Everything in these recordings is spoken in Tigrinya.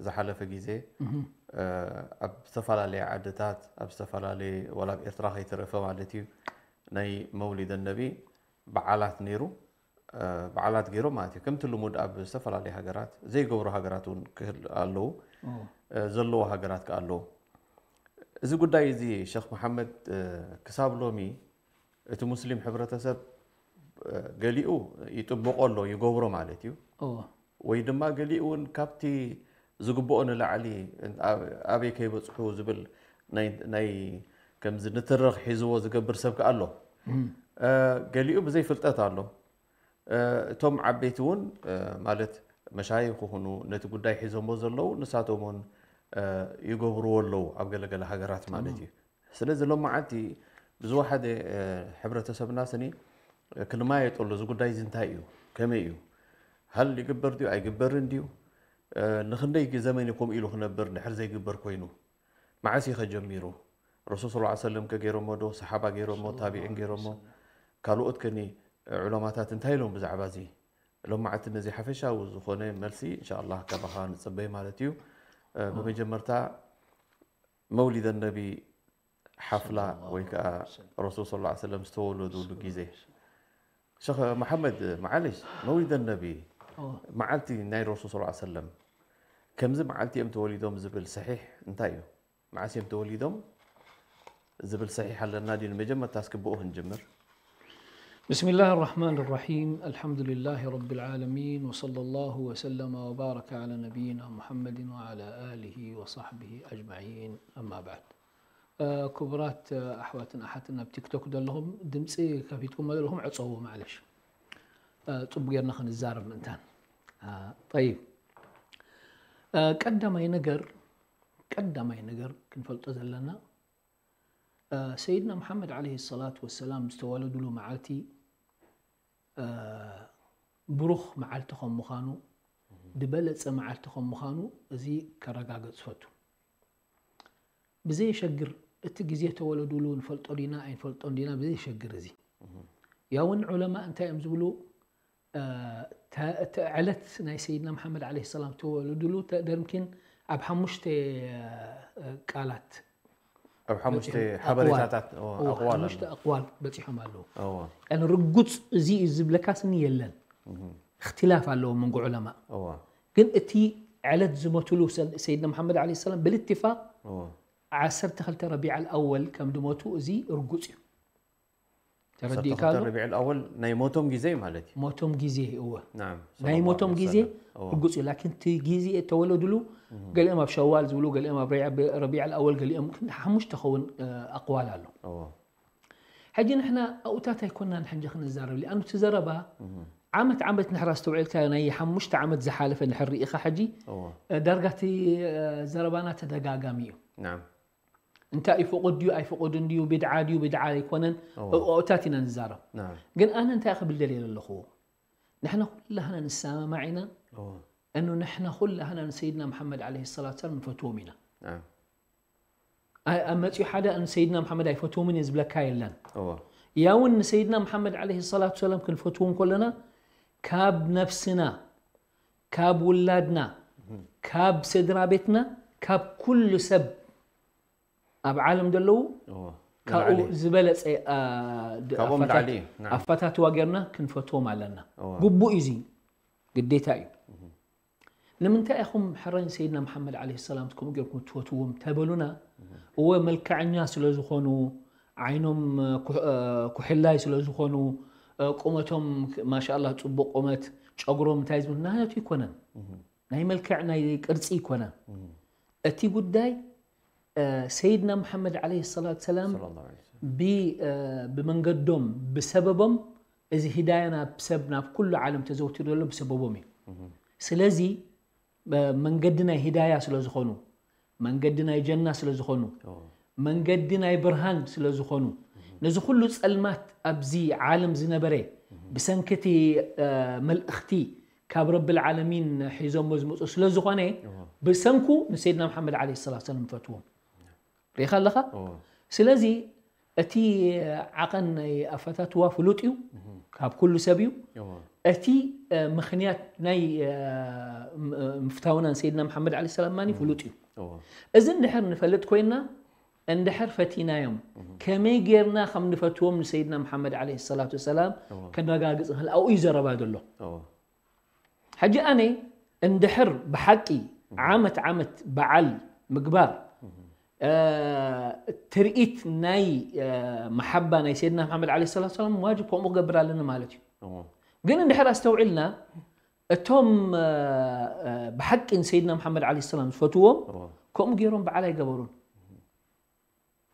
ዝሓለፈ ግዜ ኣብ ዝተፈላለየ ዓድታት ኣብ ዝተፈላለየ ዋላ ኣብ ኤርትራ ከይተረፈ ማለት እዩ ናይ መውሊደ ነቢ በዓላት ነይሩ። በዓላት ገይሮም ማለት እዩ። ከምቲ ልሙድ ኣብ ዝተፈላለየ ሃገራት ዘይገብሩ ሃገራት እውን ክህል ኣለዉ። ዘለዎ ሃገራት ከ ኣለዉ። እዚ ጉዳይ እዚ ሸኽ መሓመድ ክሳብ ሎሚ እቲ ሙስሊም ሕብረተሰብ ገሊኡ ይጥብቆ ኣሎ ይገብሮ ማለት እዩ። ወይ ድማ ገሊኡ እውን ካብቲ ዝግብኦ ንላዕሊ ኣበይ ከይበፅሑ ዝብል ናይ ከምዚ ንትርኽ ሒዝዎ ዝገብር ሰብ ከ ኣሎ። ገሊኡ ብዘይ ፍልጠት ኣሎ። እቶም ዓበይቲ እውን ማለት መሻይኽ ይኹኑ ነቲ ጉዳይ ሒዞሞ ዘለዉ ንሳቶም እውን ይገብርዎ ኣለዉ ኣብ ገለገለ ሃገራት ማለት እዩ። ስለዚ ሎም መዓልቲ ብዝወሓደ ሕብረተሰብና ስኒ ክልማየጠሉ እዚ ጉዳይ እዚ እንታይ እዩ? ከመይ እዩ? ሃል ይግበር ድዩ ኣይግበርን ድዩ? ንኽንደይ ዘመን እዩ ከምኡ ኢሉ ክነብር ድሕር ዘይግበር ኮይኑ? መዓስ እዩ ከጀሚሩ? ረሱል ስ ሰለም ከ ገይሮሞ ዶ? ሰሓባ ገይሮሞ? ታቢዒን ገይሮሞ? ካልኦት ከኒ ዑለማታት እንታይ ኢሎም ብዛዕባ እዚ? ሎም መዓልቲ ነዚ ሓፈሻዊ ዝኾነ መልሲ እንሻ ኣላህ ካባኻ ንፅበይ ማለት እዩ። ብመጀመርታ መውሊደ ነቢ ሓፍላ ወይ ከዓ ረሱል ስ ሰለም ዝተወለዱሉ ግዜ ሸኽ መሓመድ መዓለሽ መውሊደ ነቢ መዓልቲ ናይ ረሱል ስ ሰለም ከምዚ መዓልቲ እዮም ተወሊዶም ዝብል ሰሒሕ እንታይ እዩ? መዓስ እዮም ተወሊዶም ዝብል ሰሒሕ ኣለና ድዩ? ንመጀመርታ እስኪ ብኡ ክንጅምር። بسم الله الرحمن الرحيم. الحمد لله رب العالمين، وصلى الله وسلم وبارك على نبينا محمد وعلى آله وصحبه أجمعين. أما بعد. ክቡራት ኣሕዋትን ኣሓትን ኣብ ቲክቶክ ዘለኹም ድምፂ ከፊትኩም ዘለኹም ዕፀዉ ማዕለሽ። ፅቡቅ ጌርና ክንዛረብ ምእንታን። ጠይብ፣ ቀዳማይ ነገር ቀዳማይ ነገር ክንፈልጦ ዘለና ሰይድና መሓመድ ዓለይሂ ሰላቱ ወሰላም ዝተወለዱሉ መዓልቲ ብሩኽ መዓልቲ ከም ምዃኑ ዝበለፀ መዓልቲ ከም ምዃኑ እዚ ከረጋገፅ ፈቱ። ብዘየሸግር እቲ ግዜ ተወለዱሉ ንፈልጦ ዲና ኣይንፈልጦን ዲና ብዘየሸግር እዚ ያውን ዑለማ እንታይ እዮም ዝብሉ እቲ ዕለት ናይ ሰይድና መሓመድ ዓለይሂ ሰላም ተወለዱሉ ደርምኪን ኣብ ሓሙሽተ ቃላት ኣብ ሓሙሽተ ሓበሬታታት ኣቕዋል ሓሙሽተ ኣቕዋል በፂሖም ኣለዉ። ርጉፅ እዚ እዩ ዝብለካ ስኒ የለን። እክትላፍ ኣለዎ መንጎ ዑለማ። ግን እቲ ዕለት ዝሞትሉ ሰይድና መሓመድ ዓለይሂ ሰላም ብልትፋቅ ዓሰርተ ክልተ ረቢዕ ኣልኣወል ከም ድሞቱ እዚ ርጉፅ እዩ። ተረዲእካ ኣሎ? ረቢዕ ኣወል ናይ ሞቶም ግዜ ማለት እዩ። ሞቶም ግዜ እወ። ናይ ሞቶም ግዜ ርጉፅ እዩ። ላኪን እቲ ግዜ ተወለድሉ ገሊኦም ኣብ ሸዋል ዝብሉ ገሊኦም ኣብ ረቢዕ ኣወል ገሊኦም ሓሙሽተ ኸውን ኣቅዋል ኣሎ። ሕጂ ንሕና ኣብኡታት ኣይኮናን ሕጂ ክንዛረብ ሊኣኑ እቲ ዘረባ ዓመት ዓመት ንሕራ ዝተውዒልካ ናይ ሓሙሽተ ዓመት ዝሓለፈ ንሕር ርኢኻ ሕጂ ዳርጋ እቲ ዘረባና ተደጋጋሚ እዩ። እንታይ እዩ ፍቁድ ድዩ ኣይፍቁድን ድዩ ብድዓ ድዩ ብድዓ ኣይኮነን ኣብኡታት ኢና ንዛረብ። ግን ኣነ እንታይ ክብል ደልየ ዘለኹ ንሕና ኩላህና ንሰማማዕ ኢና እኑ ንሕና ኩላህና ንሰይድና መሓመድ ዓለይሂ ሰላቱ ሰላም ንፈትዎም ኢና። ኣብ መፂኡ ሓደ ንሰይድና መሓመድ ኣይፈትዎምን እየ ዝብለካ የለን። ያውን ንሰይድና መሓመድ ዓለይሂ ሰላቱ ሰላም ክንፈትዎም ከለና ካብ ነፍስና ካብ ውላድና ካብ ስድራ ቤትና ካብ ኩሉ ሰብ ኣብ ዓለም ዘለዉ ካብኡ ዝበለፀ ኣፋታትዋ ጌርና ክንፈትዎም ኣለና። ግቡእ እዩ፣ ግዴታ እዩ። ንምንታይ ኢኹም ሕራይ ንሰይድና መሓመድ ዓለይሂ ሰላም ከምኡ ጌርኩም ትፈትዎም ተበሉና፣ እወ መልክዐኛ ስለ ዝኾኑ፣ ዓይኖም ኩሕላይ ስለ ዝኾኑ፣ ቁመቶም ማሻኣላህ ፅቡቕ ቁመት፣ ጨጉሮም እንታይ ዝብል ናቱ ኣይኮነን፣ ናይ መልክዕ ናይ ቅርፂ ኣይኮነን። እቲ ጉዳይ ሰይድና መሓመድ ዓለይሂ ሰላቱ ሰላም ብመንገዶም ብሰበቦም እዚ ሂዳያ ናብ ሰብ ናብ ኩሉ ዓለም ተዘውቲሩ ዘሎ ብሰበቦም እዩ። ስለዚ መንገዲ ናይ ሂዳያ ስለ ዝኾኑ መንገዲ ናይ ጀና ስለ ዝኾኑ መንገዲ ናይ ብርሃን ስለ ዝኾኑ ነዚ ኩሉ ጸልማት ኣብዚ ዓለም ዝነበረ ብሰንክቲ መልእኽቲ ካብ ረብል ዓለሚን ሒዞሞ ዝመፁ ስለ ዝኾነ ብሰንኩ ንሰይድና መሓመድ ዓለይሂ ሰላቱ ሰላም ንፈትዎም። ርኢኻ ኣለኻ? ስለዚ እቲ ዓቐን ናይ ኣፈታትዋ ፍሉጥ እዩ፣ ካብ ኩሉ ሰብ እዩ። እዎ እቲ ምኽንያት ናይ ምፍታውና ንሰይድና መሓመድ ዓለ ሰላም ማኒ ፍሉጥ እዩ። እዎ እዚ እንድሕር ንፈልጥ ኮይና፣ እንድሕር ፈቲናዮም፣ ከመይ ጌርና ከም ንፈትዎም ንሰይድና መሓመድ ዓለ ሰላቱ ወሰላም እዎ ከነረጋግጽ ንኽእል፣ ኣብኡ እዩ ዘረባ ዘሎ። እዎ ሕጂ ኣነ እንድሕር ብሓቂ ዓመት ዓመት በዓል ምግባር ትርኢት ናይ መሓባ ናይ ሰይድና መሓመድ ዓለ ሰላት ሰላም ዋጅብ ከምኡ ክገብር ኣለኒ ማለት እዩ። እዎ ግን እንድሕር ኣስተውዒልና እቶም ብሓቂ ንሰይድና መሓመድ ዓለ ሰላም ዝፈትዎም እዎ ከምኡ ገይሮም በዓል ኣይገበሩን።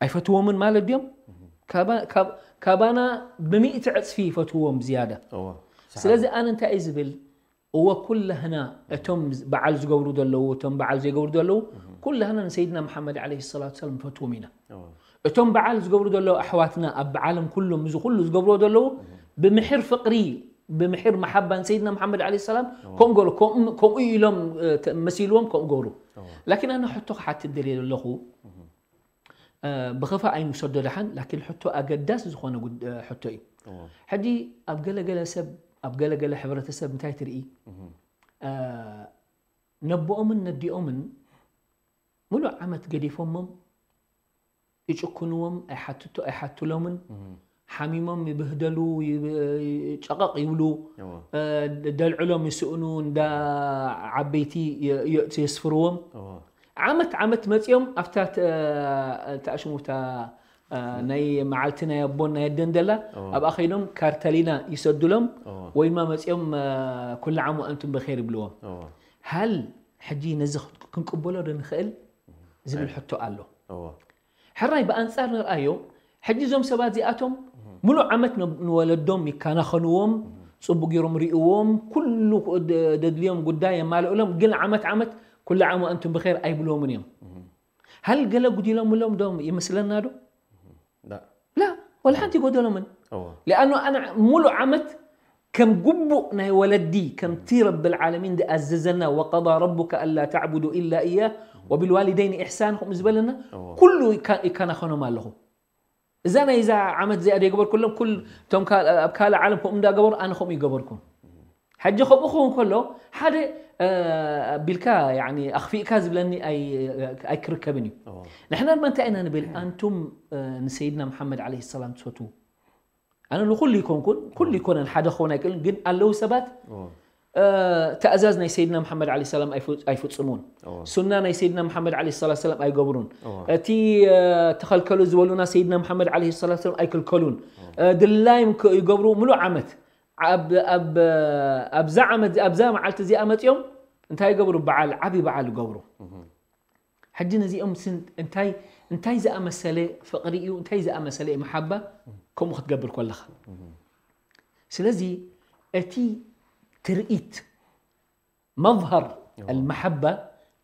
ኣይፈትዎምን ማለት ድዮም? ካባ- ካብ- ካባና ብሚእቲ ዕፅፊ ይፈትዎም ዝያዳ። እዎ ስለዚ ኣነ እንታይ እዩ ዝብል? እወ ኩላህና እቶም በዓል ዝገብሩ ዘለዉ እቶም በዓል ዘይገብሩ ዘለዉ ኩላህና ንሰይድና መሓመድ ዓለ ሰላት ሰላም ንፈትዎም ኢና። እዎ እቶም በዓል ዝገብሩ ዘለዉ ኣሕዋትና ኣብ ዓለም ኩሎም እዚ ኩሉ ዝገብርዎ ዘለዉ ብምሕር ፍቕሪ ብምሕር መሓባ ንሰይድና መሓመድ ዓለ ሰላም ከምኡ ገሩ ከምኡ ኢሎም መሲልዎም ከምኡ ገሩ። እዎ ላኪን ኣነ ሕቶ ክሓትት ደልየ ዘለኹ ብኸፋ ኣይንውሰዶ ደሓን፣ ላኪን ሕቶ ኣገዳሲ ዝኾነ ጉድ- ሕቶ እዩ። እዎ ሕጂ ኣብ ገለገለ ሰብ ኣብ ገለገለ ሕብረተሰብ እንታይ ትርኢ? ነቦኦምን ነዲኦምን ሙሉእ ዓመት ገዲፎሞም ይጭክንዎም፣ ኣይሓትቶ ኣይሓትሎምን፣ ሓሚሞም ይብህደሉ፣ ይብ- ጨቐቕ ይብሉ፣ እዎ ደልዕሎም ይስእኑ፣ እንዳ ዓበይቲ የ- የ- የስፍርዎም። እዎ ዓመት ዓመት መፂኦም ኣብታ ተ- ተኣሽሙታ ናይ መዓልቲ ናይ ኣቦን ናይ ኣደን ደላ እዎ ኣብኣ ከይዶም ካርተሊና ይሰዱሎም እዎ ወይ ድማ መፂኦም ኩሉ ዓም ወኣንቱም ብኸይር ይብልዎም። እዎ ሃል ሕጂ ነዚ ክንቅበሎ ዶ ንኽእል ዝብል ሕቶ ኣሎ። እዎ ሕራይ ብኣንፃር ንርኣዮ ሕጂ እዞም ሰባት እዚኣቶም ሙሉእ ዓመት ን- ንወለዶም ይከናኸንዎም፣ ፅቡቅ ገይሮም ሪእዎም፣ ኩሉ ደ- ደድልዮም ጉዳይ የማልእሎም። ግን ዓመት ዓመት ኩሉ ዓም ወኣንቱም ብኸይር ኣይብልዎምን እዮም። ሃል ገለ ጉዲሎምሎም ዶ ይመስለና ዶ? لا ላ ወላ ሓንቲ ይጎደሎምን። እዎ ሊኣኑ ኣነ ሙሉእ ዓመት ከም ግቡእ ናይ ወለዲ ከምቲ ረብል ዓለሚን ዝኣዘዘና وقضى ربك ألا تعبدوا إلا إياه وبالوالدين إحسانا ከምኡ ዝበለና እዎ ኩሉ ይካ- ይከናኸኖም ኣለኹ። እዛ ናይ እዛ ዓመት እዚኣ ዶ ይገበርኩሎም ኩል እቶም ካል- ኣብ ካልእ ዓለም ከምኡ እንዳገበሩ ኣነ ከምኡ ይገበርኩም። ሕጂ ከምኡ ክኸውን ከሎ ሓደ እ፣ ቢልካ ያኒ ኣኽፊእካ ዝብለኒ ኣይ- ኣይክርከብን እዩ። እዎ ንሕና ድማ እንታይ ኢና ንብል? ኣንቱም እ፣ ንሰይድና መሓመድ ዓለይሂ ሰላም ትፈትዉ። ኣነ ንኩሉ ይኮንኩን ኩሉ ይኮነን ሓደ ክኸውን ኣይክእልን፣ ግን ኣለዉ ሰባት እዎ እ፣ ተእዛዝ ናይ ሰይድና መሓመድ ዓለይሂ ሰላም ኣይፍ- ኣይፍጽሙን። እዎ ሱና ናይ ሰይድና መሓመድ ዓለይሂ ሰላት ሰላም ኣይገብሩን። እዎ እቲ እ፣ ተኸልከሉ ዝበሉና ሰይድና መሓመድ ዓለይሂ ሰላት ሰላም ኣይክልከሉን። እ፣ ድላዮም ከ- ይገብሩ ሙሉእ ዓመት ኣብ ኣብ ኣብዛ ዓመት ኣብዛ መዓልቲ እዚኣ መፂኦም እንታይ ይገብሩ? በዓል ዓብዪ በዓል ይገብሩ። ሕጂ ነዚኦም ስን- እንታይ እንታይ ዝኣመሰለ ፍቕሪ እዩ፣ እንታይ ዝኣመሰለ እዩ መሓባ ከምኡ ክትገብር ከለኻ። ስለዚ እቲ ትርኢት መظهر المحبة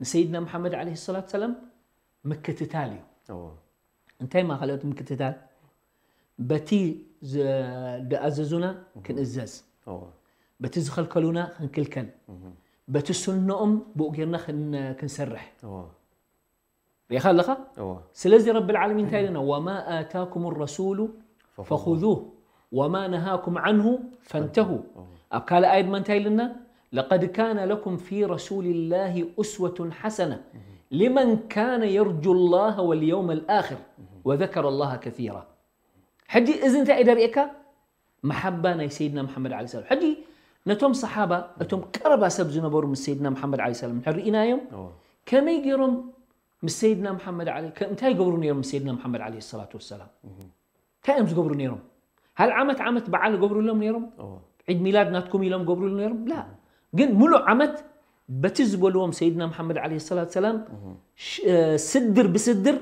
ንሰይድና መሓመድ ዓለይሂ ሰላት ሰላም ምክትታል እዩ። እዎ እንታይ ማኸለት ምክትታል? በቲ ዝ- ዝኣዘዙና ክንእዘዝ፣ እዎ በቲ ዝኸልከሉና ክንክልከል፣ በቲ ሱንኦም ብኡ ጌርና ክን- ክንሰርሕ እዎ ሪኢኻ ኣለኻ። እዎ ስለዚ ረብል ዓለሚን እንታይ ኢልና? وما آتاكم الرسول فخذوه وما نهاكم عنه فانتهوا። ኣብ ካልእ ኣየት ድማ እንታይ ኢልና? لقد كان لكم في رسول الله أسوة حسنة لمن كان يرجو الله واليوم الآخر وذكر الله كثيرا። ሕጂ እዚ እንታይ እዩ ደርእየካ? መሓባ ናይ ሰይድና መሓመድ ዓለይሂ ሰላም። ሕጂ ነቶም ሰሓባ እቶም ቀረባ ሰብ ዝነበሩ ምስ ሰይድና መሓመድ ዓለይሂ ሰላም እንድሕር ርኢናዮም እዎ ከመይ ገይሮም ምስ ሰይድና መሓመድ ዓለ ከ- እንታይ ይገብሩ ነይሮም? ምስ ሰይድና መሓመድ ዓለይሂ ሰላቱ ወሰላም እንታይ እዮም ዝገብሩ ነይሮም? ሃል ዓመት ዓመት በዓል ይገብሩሎም ነይሮም? እዎ ዒድ ሚላድ ናትኩም ኢሎም ገብሩሉ ነይሮም? ላ። ግን ሙሉእ ዓመት በቲ ዝበልዎም ሰይድና መሓመድ ዓለይሂ ሰላቱ ሰላም ሽ- እ፣ ስድር ብስድር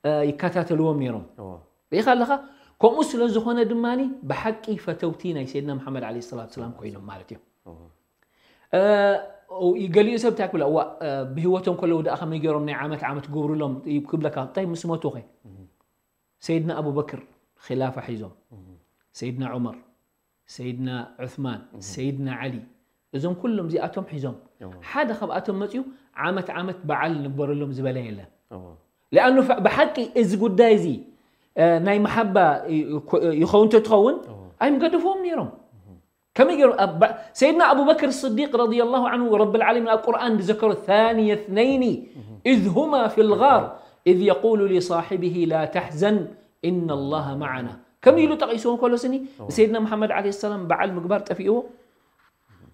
እ፣ ይከታተልዎም ነይሮም። እዎ ርኢኻ ኣለኻ። ከምኡ ስለ ዝኾነ ድማ ብሓቂ ፈተውቲ ናይ ሰይድና መሓመድ ዓለይሂ ሰላቱ ሰላም ኮይኖም ማለት እዮም። እዎ እ፣ ገሊኡ ሰብ እንታይ ክብል? እዋ እ፣ ብህይወቶም ከለዉ ደኣ ከመይ ገይሮም ናይ ዓመት ዓመት ክገብሩሎም ክብለካ? እንታይ ምስ ሞቱ ኸ? ሰይድና ኣቡበክር ኺላፋ ሒዞም፣ ሰይድና ዑመር፣ ሰይድና ዑስማን፣ ሰይድና ዓሊ፣ እዞም ኩሎም እዚኣቶም ሒዞም። እዎ ሓደ ካብኣቶም መፅዩ ዓመት ዓመት በዓል ንግበረሎም ዝበለ የለን። እዎ ሊኣኑ ብሓቂ እዚ ጉዳይ እዚ እ፣ ናይ መሓባ ይ-፣ ኮ-፣ ይኸውን እንተትኸውን ኣይምገደፍዎም ነይሮም። ከመይ ገይሩ ኣብ ባ-፣ ሰይድና ኣቡበክር ስዲቅ ረዲየላሁ ዐንሁ ረብል ዓለሚን ኣብ ቁርኣን ዝዘከሮ ثاني اثنين إذ هما في الغار إذ يقول لصاحبه لا تحزن إن الله معنا ከምኡ ኢሉ ጠቒስዎ ከሎ ስኒ ንሰይድና መሓመድ ዓለይሂ ሰላም በዓል ምግባር ጠፊእዎ።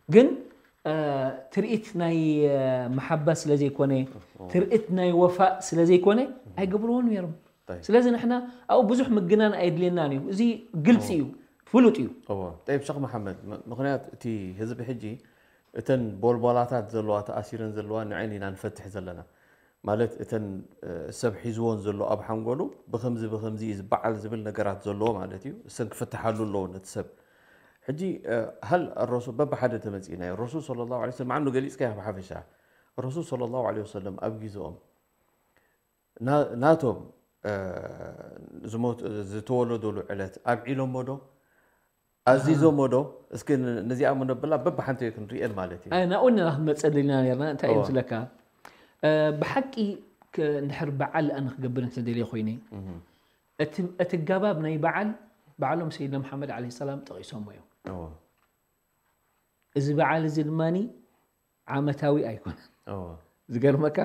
ግን እ፣ ትርኢት ናይ እ፣ መሓባ ስለ ዘይኮነ ትርኢት ናይ ወፋእ ስለ ዘይኮነ ኣይገብርዎን ነይሮም። ስለዚ ንሕና ኣብኡ ብዙሕ ምግናን ኣየድልየናን እዩ። እዚ ግልፂ እዩ፣ ፍሉጥ እዩ። እዎ። ጠይብ ሸኽ መሓመድ፣ ም-፣ ምኽንያት እቲ ህዝቢ ሕጂ እተን ቦልቦላታት ዘለዋ ተኣሲረን ዘለዋ ንዐን ኢና ንፈትሕ ዘለና። ማለት እተን እ፣ ሰብ ሒዝዎን ዘሎ ኣብ ሓንጎሉ ብኸምዚ ብኸምዚ እዩ ዝበዓል ዝብል ነገራት ዘለዎ ማለት እዩ። እሰን ክፍትሓሉ ኣለዎ ነቲ ሰብ። ሕጂ እ፣ ሃል ረሱል በብሓደ ተመፂእናዮ። ረሱል ሰለላሁ ዐለይሂ ወሰለም ዓኑ ገሊፅካዮ ብሓፈሻ። ረሱል ሰለላሁ ዐለይሂ ወሰለም ኣብ ግዜኦም ና-፣ ናቶም እ፣ ዝሞት-፣ ዝተወለደሉ ዕለት ኣብዒሎሞ ዶ? ኣዚዞሞ ዶ? እስኪ ን-፣ ነዚኣ ሞ ነብላ በብሓንቲ ክንርእየን ማለት እዩ። ኣይ፣ ናብኡ ኢና ክንመፀ ደሊና ነርና። እንታይ እዩ ዝለካ? እ፣ ብሓቂ ክ-፣ እንድሕር በዓል ኣነ ክገብር እንተደልየ ኮይነ፣ እቲ፣ እቲ ኣገባብ ናይ በዓል፣ ባዕሎም ሰይድና መሓመድ ዓለይሂ ሰላም ጠቒሶሞ እዮም። እዎ። እዚ በዓል እዚ ድማ ዓመታዊ ኣይኮነን። እዎ። ዝገርመካ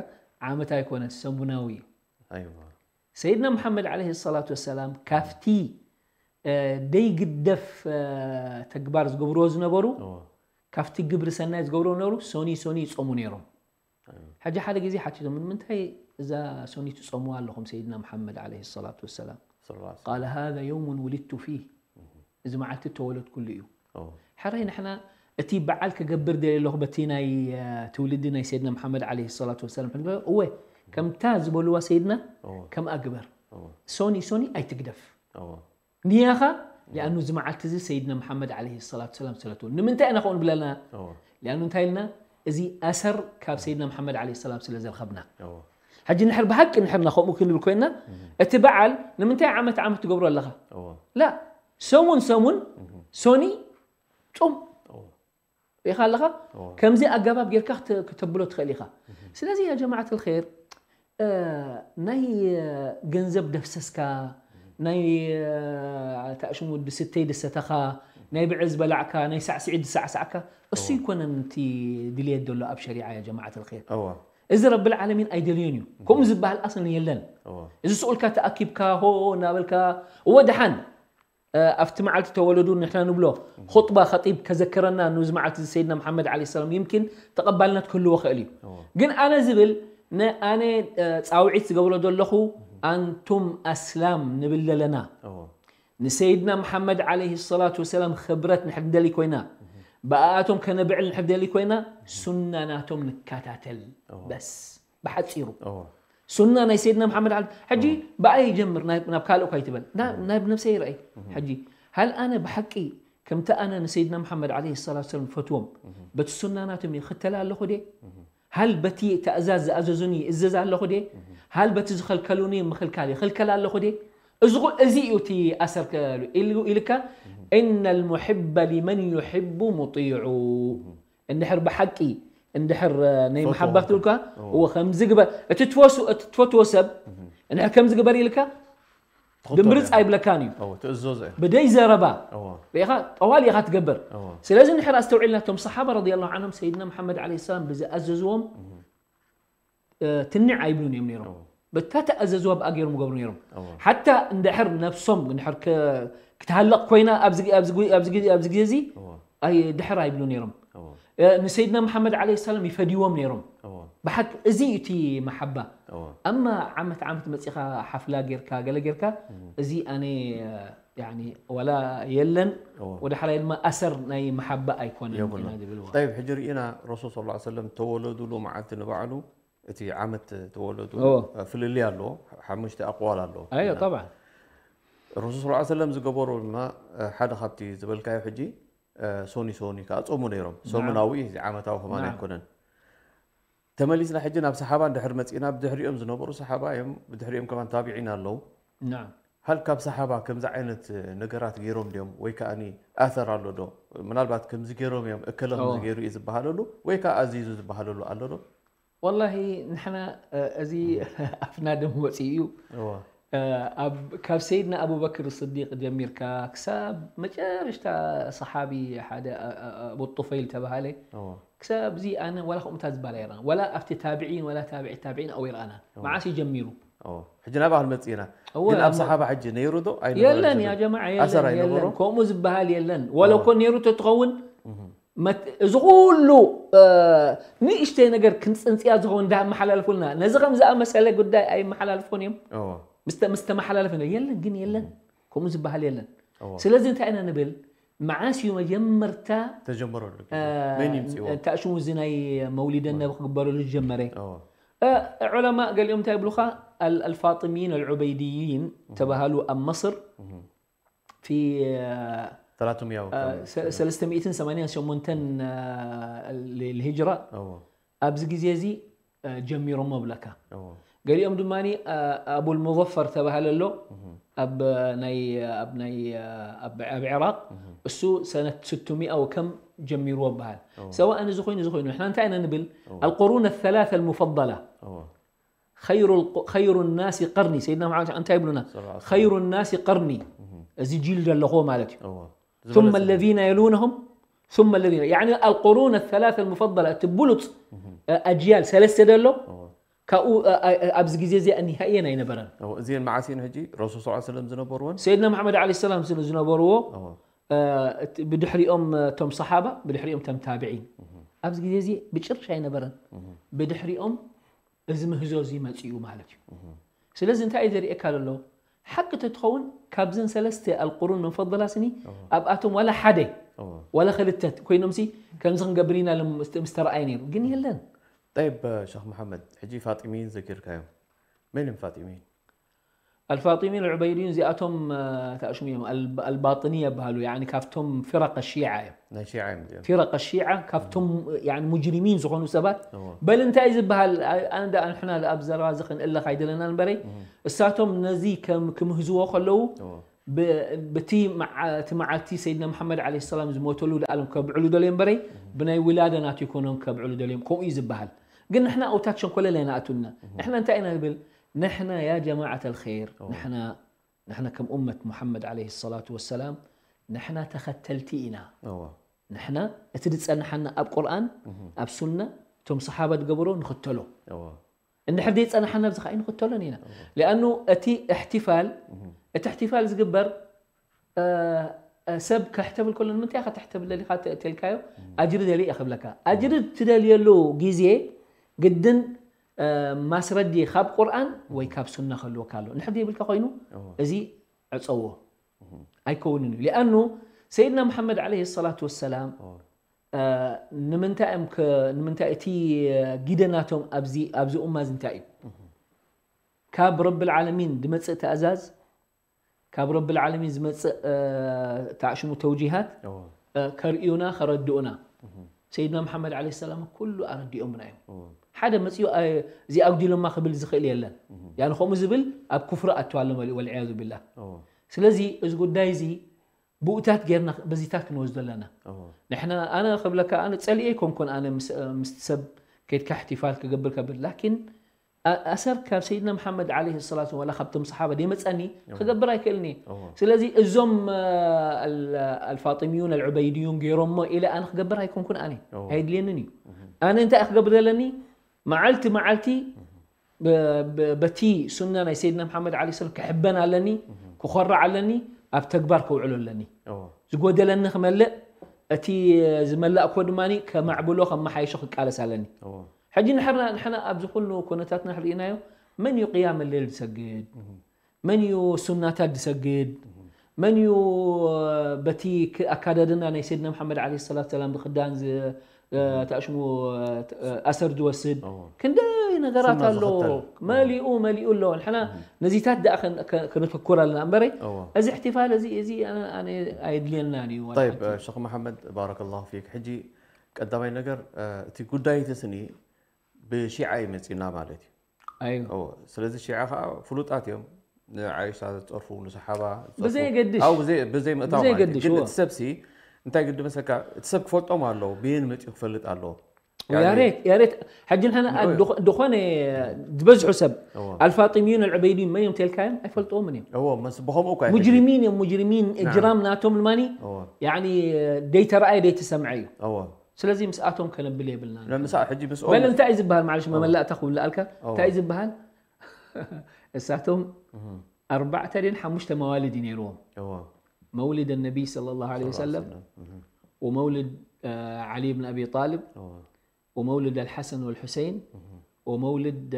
ዓመት ኣይኮነን፣ ሰሙናዊ እዩ። ኣይዋ። ሰይድና መሓመድ ዓለይሂ ሰላቱ ወሰላም ካብቲ እ፣ ደይግደፍ እ፣ ተግባር ዝገብርዎ ዝነበሩ እዎ። ካብቲ ግብሪ ሰናይ ዝገብርዎ ነበሩ ሶኒ ሶኒ ይጾሙ ነይሮም። ሕጂ ሓደ ግዜ ሓቲቶም፣ ንምንታይ እዛ ሶኒ ትጾምዋ ኣለኹም ሰይድና መሓመድ ዓለይሂ ሰላቱ ወሰላም? ሰለላሁ ዐለይሂ ወሰለም። ቃለ ሃዛ የውሙን ውሊድቱ ፊህ፣ እዚ መዓልቲ እተወለድኩሉ እዩ። ኦ። ሕራይ ንሕና እቲ በዓል ክገብር ደልየ ኣለኹ በቲ ናይ እ፣ ትውልዲ ናይ ሰይድና መሓመድ ዓለይሂ ሰላቱ ወሰላም ሕድገ እወ ከምታ ዝበልዋ ሰይድና ኦ። ከምኣ ግበር። ኦ። ሶኒ ሶኒ ኣይትግደፍ። ኦ። ንያኻ ሊኣኑ እዚ መዓልቲ እዚ ሰይድና መሓመድ ዓለይሂ ሰላቱ ሰላም ስለትወል ንምንታይ ኢና ከምኡ ንብለና? ኦ። ሊኣኑ እንታይ ኢልና እዚ ኣሰር ካብ ሰይድና መሓመድ ዓለይሂ ሰላም ስለ ዘርኸብና። ኦ። ሕጂ ንሕር ብሓቂ ንሕርና ከምኡ ክንብል ኮይና እቲ በዓል ንምንታይ ዓመት ዓመት ትገብሮ ኣለኻ? ኦ። ላ ሰሙን ሰሙን ሶኒ ጹም። ኦ። ሪኢኻ ኣለኻ? ከምዚ ኣገባብ ጌርካ ክተ-፣ ክተብሎ ትኽእል ኢኻ። ስለዚ ያ ጀማዓት ልኸይር፣ እ፣ ናይ፣ እ፣ ገንዘብ ደፍሰስካ፣ ናይ፣ እ፣ ታእሽሙ ድስተይ ድሰተኻ፣ ናይ ብዕል ዝበላዕካ፣ ናይ ሳዕስዒት ዝሳዕሳዕካ፣ እሱ ይኮነን እቲ ድልየት ዘሎ ኣብ ሸሪዓ ያ ጀማዓት ልኸይር። እዋ። እዚ ረብል ዓለሚን ኣይደልዮን እዩ። ከምኡ ዝበሃል ኣስለን የለን። እዋ። እዚ ስኡልካ ተኣኪብካ፣ ሆ እናበልካ፣ እወ ደሓን፣ እ፣ ኣብቲ መዓልቲ ተወለዱ ንሕና ንብሎ ኹጥባ ኸጢብ ከዘክረና ንዚ መዓልቲ እዚ ሰይድና መሓመድ ዓለይሂ ሰላም ይምኪን ተቐባልነት ክህልዎ ኽእል እዩ። እዎ። ግን ኣነ ዝብል ነ-፣ ኣነ፣ እ፣ ጻውዒት ዝገብሮ ዘለኹ ኣንቱም ኣስላም ንብል ዘለና። እዎ። ንሰይድና መሓመድ ዓለይሂ ሰላቱ ወሰላም ኽብረት ንሕር ደሊ ኮይና ብኣኣቶም ከነብዕል ንሕር ደሊ ኮይና ሱና ናቶም ንከታተል። እዎ። በስ። ብሓፂሩ እዎ። ሱና ናይ ሰይድና መሓመድ ዓሊ ሕጂ ብኣይ ይጀምር ናይ- ናብ ካልእ እኳ ይትበል ና- ናይ ብነብሰይ ይርኣይ። ሕጂ ሃል ኣነ ብሓቂ ከምቲ ኣነ ንሰይድና መሓመድ ዓለይሂ ሰላቱ ሰላም ፈትዎም በቲ ሱና ናቶም ይኽተል ኣለኹ ድየ? ሃል በቲ ተእዛዝ ዝኣዘዙኒ ይእዘዝ ኣለኹ ድየ? ሃል በቲ ዝኸልከሉኒ ምኽልካል ይኽልከል ኣለኹ ድየ? እዚ ኹ- እዚ እዩ እቲ ኣሰር ከ- ኢሉ- ኢልካ إن المحب لمن يحب مطيع እንድሕር ብሓቂ እንድሕር ናይ ፈትዎ መሓባ ክትብልካ እዎ። እዎ ከምዚ ግበር እቲ ትፈሱ እቲ ትፈትዎ ሰብ እንድሕር ከምዚ ግበር ኢልካ ትኽተሎ ድምርፅ ኢኻ። ኣይብለካን እዩ። እዎ ትእዘዞ ኢኻ። ብደይ ዘረባ እዎ ሪኢኻ ጠዋል ኢኻ ትገብር። እዎ ስለዚ እንድሕር ኣስተውዒልና እቶም ሰሓባ ረዲየላሁ ዓንሁም ሰይድና መሓመድ ዓለይሂ ሰላም ብዝኣዘዝዎም እ፣ ትንዕ ኣይብሉን እዮም ነይሮም። እዎ። በታ ተኣዘዝዋ ብኣ ገይሮም ይገብሩ ነይሮም። እዎ። ሓታ እንድሕር ነብሶም እንድሕር ክ- ክትሃለቕ ኮይና ኣብዚ ግ- ኣብዚ ግ- ኣብዚ ግ- ኣብዚ ግዜ እዚ እዎ። ኣይ ድሕር ኣይብሉ ነይሮም። እዎ። እ፣ ንሰይድና መሓመድ ዓለይሂ ሰላም ይፈድይዎም ነይሮም። እዎ። ብሓቂ እዚ እዩ እቲ መሓባ። እዎ። ኣማ ዓመት ዓመት መፂኻ ሓፍላ ጌርካ ገለ ጌርካ እዚ ኣነ ያኒ ዋላ የለን እዎ። ወደ ሓላይ ድማ ኣሰር ናይ መሓባ ኣይኮነን የብሉን። ኢና ዝብልዎ። ጠይብ ሕጂ ርኢና ረሱል ሰለላሁ ዐለይሂ ወሰለም ተወለዱሉ መዓልቲ ንባዕሉ እቲ ዓመት ተወለዱ እዎ። ፍልልይ ኣለዎ። ሓሙሽተ ኣቅዋል ኣለዎ። ኣዮ ጠብዓ ረሱል ስ ሰለም ዝገበሩ ድማ ሓደ ካብቲ ዝበልካዮ ሕጂ ሶኒ ሶኒ ከዓ ጾሙ ነይሮም። ሶሙናዊ እዚ ዓመታዊ ከማን ናም። ኣይኮነን። ተመሊስና ሕጂ ናብ ሰሓባ እንድሕር መፂና ብድሕሪኦም ዝነበሩ ሰሓባ እዮም። ብድሕሪኦም ከማን ታቢዒን ኣለዉ። ናም። ሃል ካብ ሰሓባ ከምዚ ዓይነት ነገራት ገይሮም ድዮም ወይ ከዓ ኣተር ኣሎ ዶ? ምናልባት ከምዚ ገይሮም እዮም እከለ ከምዚ እዎ። ገይሩ እዩ ዝበሃለሉ ወይ ከዓ ኣዚዙ ዝበሃለሉ ኣሎ ዶ? ወላሂ ንሕና እ፣ እዚ ኣፍና ደም ወፂኡ እዩ። እዎ። ኣብ ካብ ሰይድና ኣቡበክር ስዲቅ ጀሚርካ ክሳብ መጨረሽታ ሰሓቢ ሓደ ኣቡ ጡፈይል ተባሃለ። ክሳብ እዚ ኣነ ዋላ ከምኡታት ዝበሃል ኣይረኣን። ዋላ ኣብቲ ታብዒን ዋላ ታብዒ ታብዒን ኣው ይረኣና። መዓስ እዩ ጀሚሩ? ሕጂ ናብኣ ክንመጽእ ኢና። ግን ኣብ ሰሓባ ሕጂ ነይሩ ዶ ኣይነበረን? የለን ያ ጀማዓ፣ የለን። ከምኡ ዝበሃል የለን። ወለ እኮ ነይሩ ተትኸውን፣ እዚ ኩሉ ንእሽተይ ነገር ክንጽንጽያ ዝኸውን እንዳመሓላልፉልና፣ ነዚ ከም ዝኣመሰለ ጉዳይ ኣይመሓላልፉን እዮም። ምስ ተመሓላለፈ፣ የለን፣ ግን የለን። ከምኡ ዝበሃል የለን። ስለዚ እንታይ ኢና ንብል? መዓስ እዩ መጀመርታ ተጀመረሉ? መን ይምጽዎ? ታሽሙ እዚ ናይ መውሊደ ነቢ ክግበረሉ ዝጀመረ? ዑለማ ገሊኦም እንታይ ይብሉኻ? ኣልፋጥሚይን ኣልዑበይድይን ተባሃሉ ኣብ መስር። ፊ ሰለስተ ሚእትን ሰማንያን ሸሞንተን ልሂጅራ ኣብዚ ግዜ እዚ ጀሚሮሞ ብለካ። ገሊኦም ድማ ኣቡል ሙዘፈር ተባሃለ ኣሎ ኣብ ናይ ኣብ ናይ ኣብ ኣብ ዕራቕ፣ እሱ ሰነት ስትሚኣ ወከም ጀሚርዎ በሃል። ሰዋእ እዚ ኮይኑ እዚ ኮይኑ ንሕና እንታይ ኢና ንብል? ኣልቁሩን ኣላተ ኣልሙፈደላ። ኸይሩ ናሲ ቀርኒ። ሰይድና መሓመድ እንታይ ይብሉና? ኸይሩ ናሲ ቀርኒ፣ እዚ ጂል ዘለኹዎ ማለት እዩ። ثم الذين يلونهم ثم الذين، يعني القرون الثلاثة المفضلة، እቲ ብሉፅ ኣጅያል ሰለስተ ዘሎ ካብኡ ኣብዚ ግዜ እዚኣ እኒሃ እየን ኣይነበረን። እዚአን መዓስ እየን ሕጂ? ረሱል ስ ሰለም ዝነበርዎን ሰይድና መሓመድ ዓለይሂ ሰላም ስለ ዝነበርዎ፣ ብድሕሪኦም እቶም ሰሓባ፣ ብድሕሪኦም እቶም ታብዒን። ኣብዚ ግዜ እዚ ብጭርሽ ኣይነበረን። ብድሕሪኦም እዚ ምህዞ እዚ መፂኡ ማለት እዩ። ስለዚ እንታይ እዩ ዘርእየካ ዘሎ? ሓቂ ተትኸውን ካብዘን ሰለስተ ኣልቁሩን መፈደላ ስኒ ኣብኣቶም ዋላ ሓደ ዋላ ክልተ ኮይኖምሲ ከምዚ ክንገብር ኢና ኢሎም ምስ ተረኣየ ነይሩ፣ ግን የለን። ጠይብ ሸኽ መሓመድ፣ ሕጂ ፋጢሚይን ዘኪርካዮም። መን እዮም ፋጢሚይን? ኣልፋጢሚን ኣልዑበይድዩን እዚኣቶም ተኣሽሙ እዮም። ኣልባጥንያ ይበሃሉ። ያኒ ካብቶም ፊረቅ ሺዓ እዮም። ናይ ሺዓ እዮም እዚኦም። ፊረቅ ሺዓ ካብቶም ያኒ ሙጅሪሚን ዝኾኑ ሰባት። በል እንታይ ዝበሃል? ኣንዳ ንሕና ኣብ ዘረባ እዚ ክንእለኽ ኣይደለና እምበረይ፣ እሳቶም ነዚ ከም ክምህዝዎ ከለዉ ብቲ መዓልቲ ሰይድና መሓመድ ዓለይሂ ሰላም ዝሞተሉ ለኣሎም ከብዕሉ ደልዮም እምበረይ፣ ብናይ ውላደ ናቱ ይኮኖም ከብዕሉ ደልዮም። ከምኡ እዩ ዝበሃል። ግን ንሕና ኣውታት ሸንኮለል ኣይናኣቱና። ንሕና እንታይ ኢና ንብል? ንሕና ያ ጀማዓት ኣልኸይር፣ ንሕና ንሕና ከም ኡመት ሙሓመድ ዓለይሂ ሰላቱ ወሰላም ንሕና ተኸተልቲ ኢና። ንሕና እቲ ዝጸንሓና ኣብ ቁርኣን፣ ኣብ ሱና፣ እቶም ሰሓባ ዝገበሮ ንኽተሎ። እንድሕር ዘይጸንሓና ኣብዚ ኸዓ ኣይንኽተሎን ኢና። ሊኣኑ እቲ እሕትፋል፣ እቲ እሕትፋል ዝግበር ሰብ ከሕተብል ከሎ ንምንታይ ኢኻ ተሕተብል ደሊኻ ተልካዮ? ኣጅሪ ደሊ እየ ክብለካ። ኣጅሪ ትደልየሉ ግዜ ግድን ማስረዲ ካብ ቁርኣን ወይ ካብ ሱና ክህልወካ ኣሎ። እንድሕር ዘይብልካ ኮይኑ እዚ ዕፀዎ ኣይከውንን እዩ። ሊኣኑ ሰይድና መሓመድ ዓለይሂ ሰላቱ ወሰላም ንምንታይ እዮም ንምንታይ እቲ ጊደናቶም ኣብዚ ኡማ እዚ እንታይ እዩ? ካብ ረብል ዓለሚን ዝመፅእ ትእዛዝ፣ ካብ ረብል ዓለሚን ዝመፅእ ታዕሽሙ ተውጂሃት ከርእዩና ከረድኡና ሰይድና መሓመድ ዓለይሂ ሰላም ኩሉ ኣረዲኦምና እዮም። ሓደ መፅኡ እዚ ኣጉዲሎማ ክብል ዝኽእል የለን። ያኒ ከምኡ ዝብል ኣብ ኩፍሪ ኣቱ ኣሎ መሊኡ ወልዕያዙ ቢላህ። ስለዚ እዚ ጉዳይ እዚ ብኡታት ጌርና በዚታት ክንወስዶ ኣለና። ንሕና ኣነ ክብለካ ኣነ ፀሊኤ ኣይኮንኩን ኣነ ምስቲ ሰብ ከይድካ እሕትፋል ክገብር ከብል ላኪን ኣሰር ካብ ሰይድና መሓመድ ዓለይሂ ሰላቱ ዋላ ካብቶም ሰሓባ ደይመፀኒ ክገብር ኣይክእልን እየ። ስለዚ እዞም ኣልፋጢሚዩን ኣልዑበይድዩን ገይሮሞ ኢለ ኣነ ክገብር ኣይኮንኩን ኣነ ኣይድልየንን እዩ። ኣነ እንታይ ክገብር ዘለኒ መዓልቲ መዓልቲ በቲ ሱና ናይ ሰይድና መሓመድ ዓለይሂ ሰላም ክሕበን ኣለኒ፣ ክኾርዕ ኣለኒ፣ ኣብ ተግባር ከውዕሎ ኣለኒ። ዝጎደለኒ ክመልእ፣ እቲ ዝመላእኮ ድማ ከማዕብሎ ከመሓይሾ ክቃለስ ኣለኒ። ሕጂ ንሕና ንሕና ኣብዚ ኩሉ ኩነታት ንሕርኢናዮ መን እዩ ቅያም ሌል ዝሰግድ? መን እዩ ሱናታት ዝሰግድ? መን እዩ በቲ ኣካዳድና ናይ ሰይድና መሓመድ ዓለይሂ ሰላቱ ሰላም ብክዳን ተኣሽሙ ኣሰር ዝወስድ ክንደይ ነገራት ኣሎ። መሊኡ መሊኡ ኣሎ። ንሕና ነዚታት ደኣ ከነተኩር ኣለና እምበረይ እዚ እሕትፋል እዚ እዚ ኣየድልየናን እዩ። ጠይብ ሸኽ መሓመድ ባረከላሁ ፊክ። ሕጂ ቀዳማይ ነገር እቲ ጉዳይ ተስኒ ብሺዓ እዩ መፂና ማለት እዩ። ኣዩ። እዎ፣ ስለዚ ሺዓ ከዓ ፍሉጣት እዮም። ንዓይሻ ዝፀርፉ፣ ንሰሓባ ዝፀርፉ። ብዘየገድሽ። ኣው፣ ብዘይ-፣ ብዘይ ምእታው ብዘይ ማለት እዩ። ገድሽ፣ ግን እዎ። እቲ ሰብሲ እንታይ ግዲ መሰካ፣ እቲ ሰብ ክፈልጦም ኣለዎ፣ ብየን መፂኡ ክፈልጥ ኣለዎ። ያሬት ያሬት ሕጂ ንሕና ዝኾነ ዝበዝሑ ሰብ ኣልፋጢሚዩን ኣልዑበይድዩን መን እዮም ተልካዮም ኣይፈልጥዎምን እዮም። እዎ መስ ብኸምኡ እኳ ሙጅሪሚን እዮም። ሙጅሪሚን እጅራም ናቶም ልማኒ ደይተረኣየ ደይተሰምዐ እዩ። ስለዚ ምስኣቶም ከነብል የብልና። ምሳ ሕጂ ምስ በል እንታይ እዩ ዝበሃል? ማለሽ መመላእታ ክብልኣልካ እንታይ እዩ ዝበሃል? እሳቶም ኣርባዕተ ድን ሓሙሽተ መዋልድ እዩ ነይርዎም። መውልድ ነቢይ صلى الله عليه وسلم ومولد علي بن أبي طالب ومولد الحسن والحسين ومولد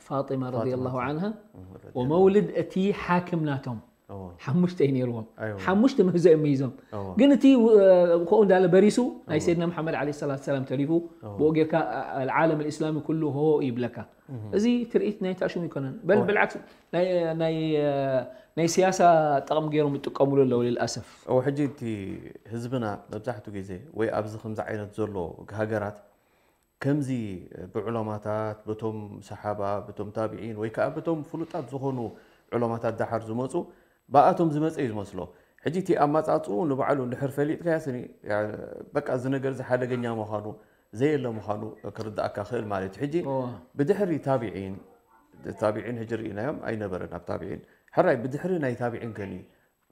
فاطمة رضي الله عنها ومولد እቲ ሓክም ናቶም ሓሙሽተ እዩ ነይርዎም። ሓሙሽተ ምህዞ እዮም መሂዞም። ግን እቲ ከኡ እንዳለ በሪሱ ናይ ሰይድና መሓመድ ዓለይሂ ሰላቱ ሰላም ተሪፉ ብኡ ጌርካ ዓለም ልእስላሚ ኩሉ ሆ ይብለካ። እዚ ትርኢት ናይ ታሽሙ ይኮነን በል ብልዓክስ ናይ ስያሳ ጠቕሚ ገይሮም ይጥቀሙሉ ኣለዉ ልልኣሰፍ። ሕጂ እቲ ህዝብና መብዛሕትኡ ግዜ ወይ ኣብዚ ከምዚ ዓይነት ዘሎ ሃገራት ከምዚ ብዑለማታት በቶም ሰሓባ በቶም ታብዒን ወይ ከዓ በቶም ፍሉጣት ዝኾኑ ዑለማታት ዳሓር ዝመፁ ብኣቶም ዝመፀ እዩ ዝመስሎ። ሕጂ እቲ ኣማፃፅኡ ንባዕሉ እንድሕር ፈሊጥካዮ ስኒ በቃ እዚ ነገር እዚ ሓደገኛ ምዃኑ ዘየለ ምዃኑ ክርዳእካ ክእል ማለት እዩ። ሕጂ ብድሕሪ ታብዒን ታብዒን ሕጂ ርኢናዮም ኣይነበረን ኣብ ታብዒን ሕራይ ብድሕሪ ናይ ታብዒን ከኒ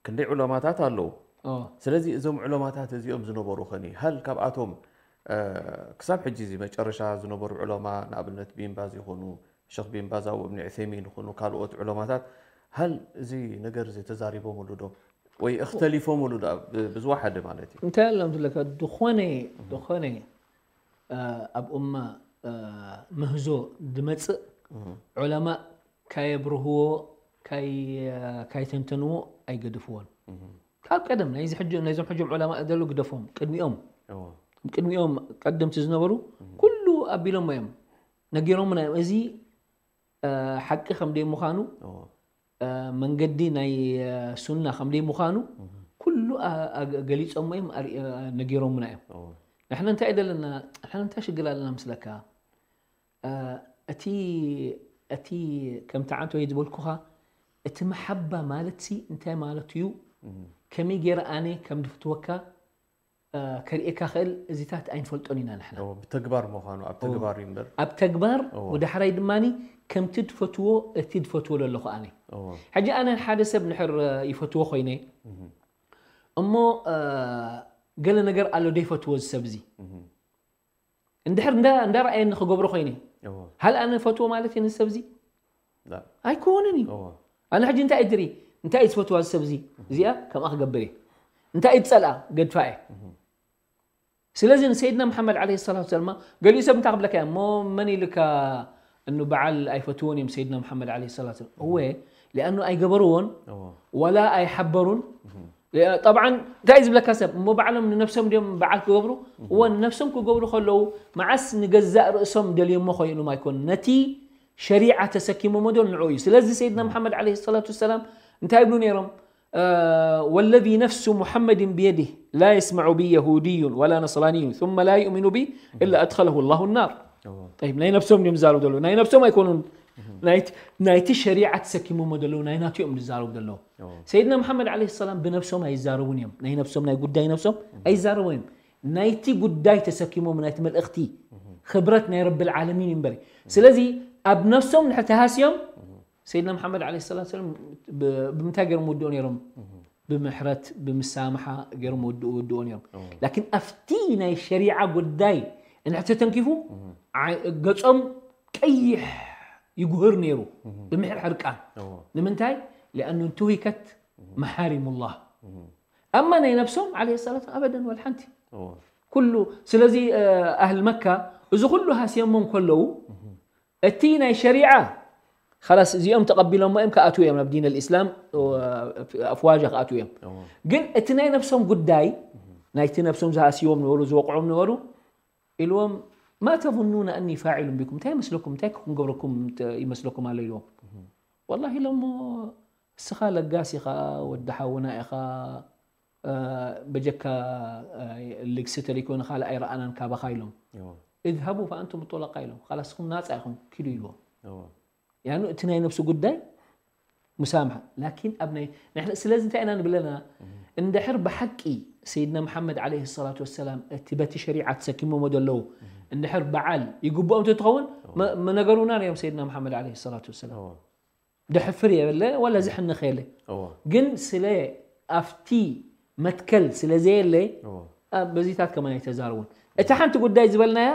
ክንደይ ዑለማታት ኣለዉ። ስለዚ እዞም ዑለማታት እዚኦም ዝነበሩ ኸኒ ሃል ካብኣቶም ክሳብ ሕጂ እዚ መጨረሻ ዝነበሩ ዑለማ ንኣብነት ቢንባዝ ይኹኑ ሸኽ ቢንባዝ ኣብ እብኒ ዑሰይሚን ይኹኑ ካልኦት ዑለማታት ሃል እዚ ነገር እዚ ተዛሪቦምሉ ዶ ወይ እኽተሊፎምሉ ዶ ብዝወሓደ ማለት እዩ። እንታይ ኣሎም ትብለካ ዝኾነ ዝኾነ ኣብ ኡማ ምህዞ ዝመፅእ ዑለማ ካየብርህዎ ካይተንተንዎ ኣይገድፍዎን። ካብ ቀደም ናይዞም ሕጆም ዑለማ ዘለዉ ግደፎም ቅድሚኦም ቅድሚኦም ቀደምቲ ዝነበሩ ኩሉ ኣቢሎሞ እዮም ነጊሮምና እዮም። እዚ ሓቂ ከም ደይ ምዃኑ መንገዲ ናይ ሱና ከም ደይ ምዃኑ ኩሉ ገሊፆሞ እዮም ነጊሮምና እዮም። ንሕና እንታይ ደለና ንሕና እንታይ ሽግር ኣለና ምስለካ እቲ እቲ ከምቲ ዓንተ ወይ ዝበልኩኻ እቲ መሓባ ማለት ሲ እንታይ ማለት እዩ? ከመይ ገይረ ኣነ ከም ድፍትወካ ከርእየካ ክእል እዚታት ኣይንፈልጦን ኢና ንሕና። ብተግባር ምዃኑ ኣብ ተግባር እዩ እምበር ኣብ ተግባር ወዳሕራይ ድማ ከምቲ ድፈትዎ እቲ ድፈትዎ ዘለኹ ኣነ ሕጂ ኣነ ሓደ ሰብ ንሕር ይፈትዎ ኮይነ እሞ ገለ ነገር ኣሎ ደይፈትዎ እዚ ሰብ እዚ እንድሕር እንዳ እንዳ ረኣየኒ ክገብሮ ኮይነ እዎ። ሃል ኣነ ፈትዎ ማለት እዩ ንሰብ እዚ ላ። ኣይኮንን እዩ እዎ። ኣነ ሕጂ እንታይ እድሪ እንታይ እዩ ዝፈትዋ እዚ ሰብ እዚ እዚኣ ከምኣ ክገብር እየ እንታይ እዩ ዝፀልኣ ገድፋ እየ ስለዚ ንሰይድና መሓመድ ዓለይሂ ሰላቱ ወሰላም ገሊኡ ሰብ እንታይ ክብለካ እሞ መን ኢልካ እኑ በዓል ኣይፈትዎን እዮም ሰይድና መሓመድ ዓለይሂ ሰላቱ ወሰላም እወ ሊኣኑ ኣይገበርዎን እዎ። ወላ ኣይሓበሩን ጠብዓን እንታይ እዩ ዝብለካ ሰብ እሞ ባዕሎም ንነብሶም ድዮም በዓል ክገብሩ እወ ንነብሶም ክገብሩ ከለዉ መዓስ ንገዛእ ርእሶም ደልዮሞ ኮይኖም ኣይኮኑ ነቲ ሸሪዓ ተሰኪሞሞ ዶ ንዑ እዩ ስለዚ ሰይድና መሓመድ ዓለይሂ ሰላቱ ወሰላም እንታይ ይብሉ ነይሮም ወለዚ ነፍሱ ሙሐመድን ብየዲህ ላ የስመዑ ቢ የሁድዩን ወላ ነስራንዩን ثم ላ ዩእሚኑ ቢ እላ ኣድኸለሁ ላሁ ናር ጠይብ ናይ ነብሶም ድዮም ዝዛረቡ ዘለዉ ናይ ነብሶም ኣይኮኑን ናይቲ ሸሪዓ ተሰኪሞሞ ዘለዉ ናይ ናቱ እዮም ዝዛረቡ ዘለዉ ሰይድና መሓመድ ዓለይሂ ሰላም ብነብሶም ኣይዛረቡን እዮም ናይ ነብሶም ናይ ጉዳይ ነብሶም ኣይዛረቡ እዮም ናይቲ ጉዳይ ተሰኪሞም ናይቲ መልእኽቲ ክብረት ናይ ረብል ዓለሚን እዩ እምበር ስለዚ ኣብ ነብሶም ንድሕር ተሃስዮም ሰይድና መሓመድ ዓለይሂ ሰላቱ ወሰላም ብምንታይ ገይሮም ወድኡ ነይሮም ብምሕረት ብምሳምሓ ገይሮም ወድኡ ወድዎ ነይሮም ላኪን ኣብቲ ናይ ሸሪዓ ጉዳይ እንድሕር ተተንኪፉ ገጾም ቀይሕ ይጉህር ነይሩ ብምሕር ሕርቃን ንምንታይ ሊኣኑ እንተውሂከት መሓሪሙላህ ኣማ ናይ ነብሶም ዓለይሂ ሰላቱ ኣበደን ወልሓንቲ ኩሉ ስለዚ ኣህል መካ እዚ ኩሉ ሃስዮሞ እንከለዉ እቲ ናይ ሸሪዓ ኸላስ እዚኦም ተቐቢሎሞ እዮም ክኣትዉ እዮም ናብ ዲን ልእስላም ኣፍዋጃ ክኣትዉ እዮም ግን እቲ ናይ ነብሶም ጉዳይ ናይቲ ነብሶም ዝሃስይዎም ነበሩ ዝወቕዖም ነበሩ ኢልዎም ማ ተظኑና ኣኒ ፋዒሉን ቢኩም እንታይ ይመስለኩም እንታይ ክንገብረኩም ይመስለኩም ኣሎ ኢልዎም ወላሂ ኢሎሞ እስኻ ለጋስ ኢኻ ወዲ ሓውና ኢኻ በጀካ ልግሲ ተለይኮነ ካልእ ኣይረኣናን ካባኻ ኢሎም እድሃቡ ፈኣንቱም ጦለቃ ኢሎም ካላስኹም ናፃ ኢኹም ኪዱ ኢልዎም ያኑ እቲ ናይ ነብሲ ጉዳይ ሙሳምሓ ላኪን ኣብ ናይ ንሕና ስለዚ እንታይ ኢና ንብለና እንድሕር ብሓቂ ሰይድና መሓመድ ዓለይሂ ሰላቱ ወሰላም እቲ በቲ ሸሪዓ ተሰኪሞሞ ዘለዉ እንድሕር በዓል ይግብኦም ተትኸውን መ- መነገሩና ነዮም ሰይድና መሓመድ ዓለይሂ ሰላቱ ወሰላም እዎ። ደሕፍር የለ ወላ ዝሕንኽ የለ እዎ። ግን ስለ ኣብቲ መትከል ስለ ዘየለ እዎ። ኣብ በዚታት ከማን ኣይተዛረቡን እታ ሓንቲ ጉዳይ ዝበልናያ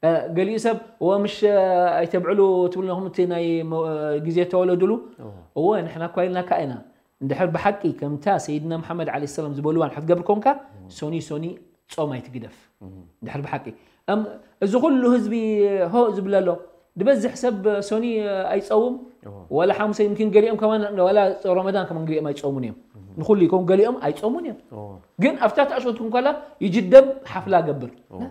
እ፣ ገሊኡ ሰብ እወ ምሽ እ፣ ኣይተብዕሉ ትብልነኹም እቲ ናይ መ- እ፣ ግዜ ተወለድሉ እዎ። እወ ንሕና እኳ ኢልናካ ኢና እንድሕር ብሓቂ ከምታ ሰይድና መሓመድ ዓለ ሰላም ዝበልዋ ንሕትገብር ኮንካ ሶኒ ሶኒ ጾም ኣይትግደፍ እንድሕር ብሓቂ እም፣ እዚ ኩሉ ህዝቢ ሆ ዝብለ ኣሎ ዝበዝሕ ሰብ ሶኒ እ፣ ኣይፀውም እዎ። ወላ ሓሙሰ ይምኪን ገሊኦም ከማን ወላ ረመዳን ከማን ገሊኦም ኣይፀሙን እዮም ንኩሉ ይኮን ገሊኦም ኣይፀሙን እዮም እዎ። ግን ኣብታ ተኣሸቱ እንኳላ ይጅደብ ሓፍላ ገብር እዎ።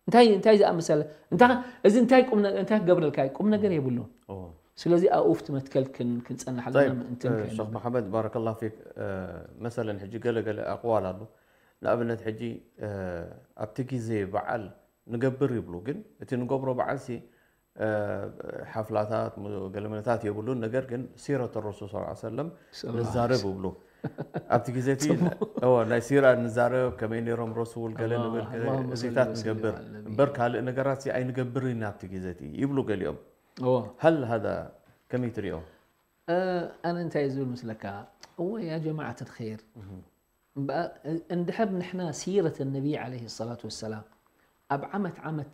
እንታይ እንታይ ዝኣመሰለ እንታይ እዚ እንታይ ቁም ነ- እንታይ ክገብረልካ እዩ? ቁም ነገር የብሉን እዎ። ስለዚ ኣብኡ ፍቲ መትከል ክን- ክንፀንሓልና طيب ምእንትን እ፣ ሸኽ መሓመድ ባረከላ ፊክ እ፣ መሰለን ሕጂ ገለ ገለ ኣቕዋል ኣሎ ንኣብነት ሕጂ እ፣ ኣብቲ ግዜ በዓል ንገብር ይብሉ ግን እቲ ንገብሮ በዓል ሲ እ፣ ሓፍላታት ም- ገለ መለታት የብሉን ነገር ግን ሲረት ረሱል ስ ሰለም ሰለላሁ ንዛረብ ይብሉ ኣብቲ ግዜ እቲ እዎ፣ ናይ ሲራ ንዛረብ ከመይ ነይሮም ረሱል ገለ ኣላሁ- ንብል ኣላሁመ ሰሊ እዚታት ወሰሊም ንገብር ዓላ ነቢይ። እምበር ካልእ ነገራት ሲ ኣይንገብርን ኢና ኣብቲ ግዜ እቲ ይብሉ ገሊኦም እዎ هل هذا ከመይ ትሪኦ እ፣ ኣነ እንታይ ዝብል ምስለካ እወ ያ ጀማዓት الخير እምበኣር እ- እንድሕር ንሕና ሲረት ነቢይ ዓለይሂ ሰላቱ ወሰላም ኣብ ዓመት ዓመት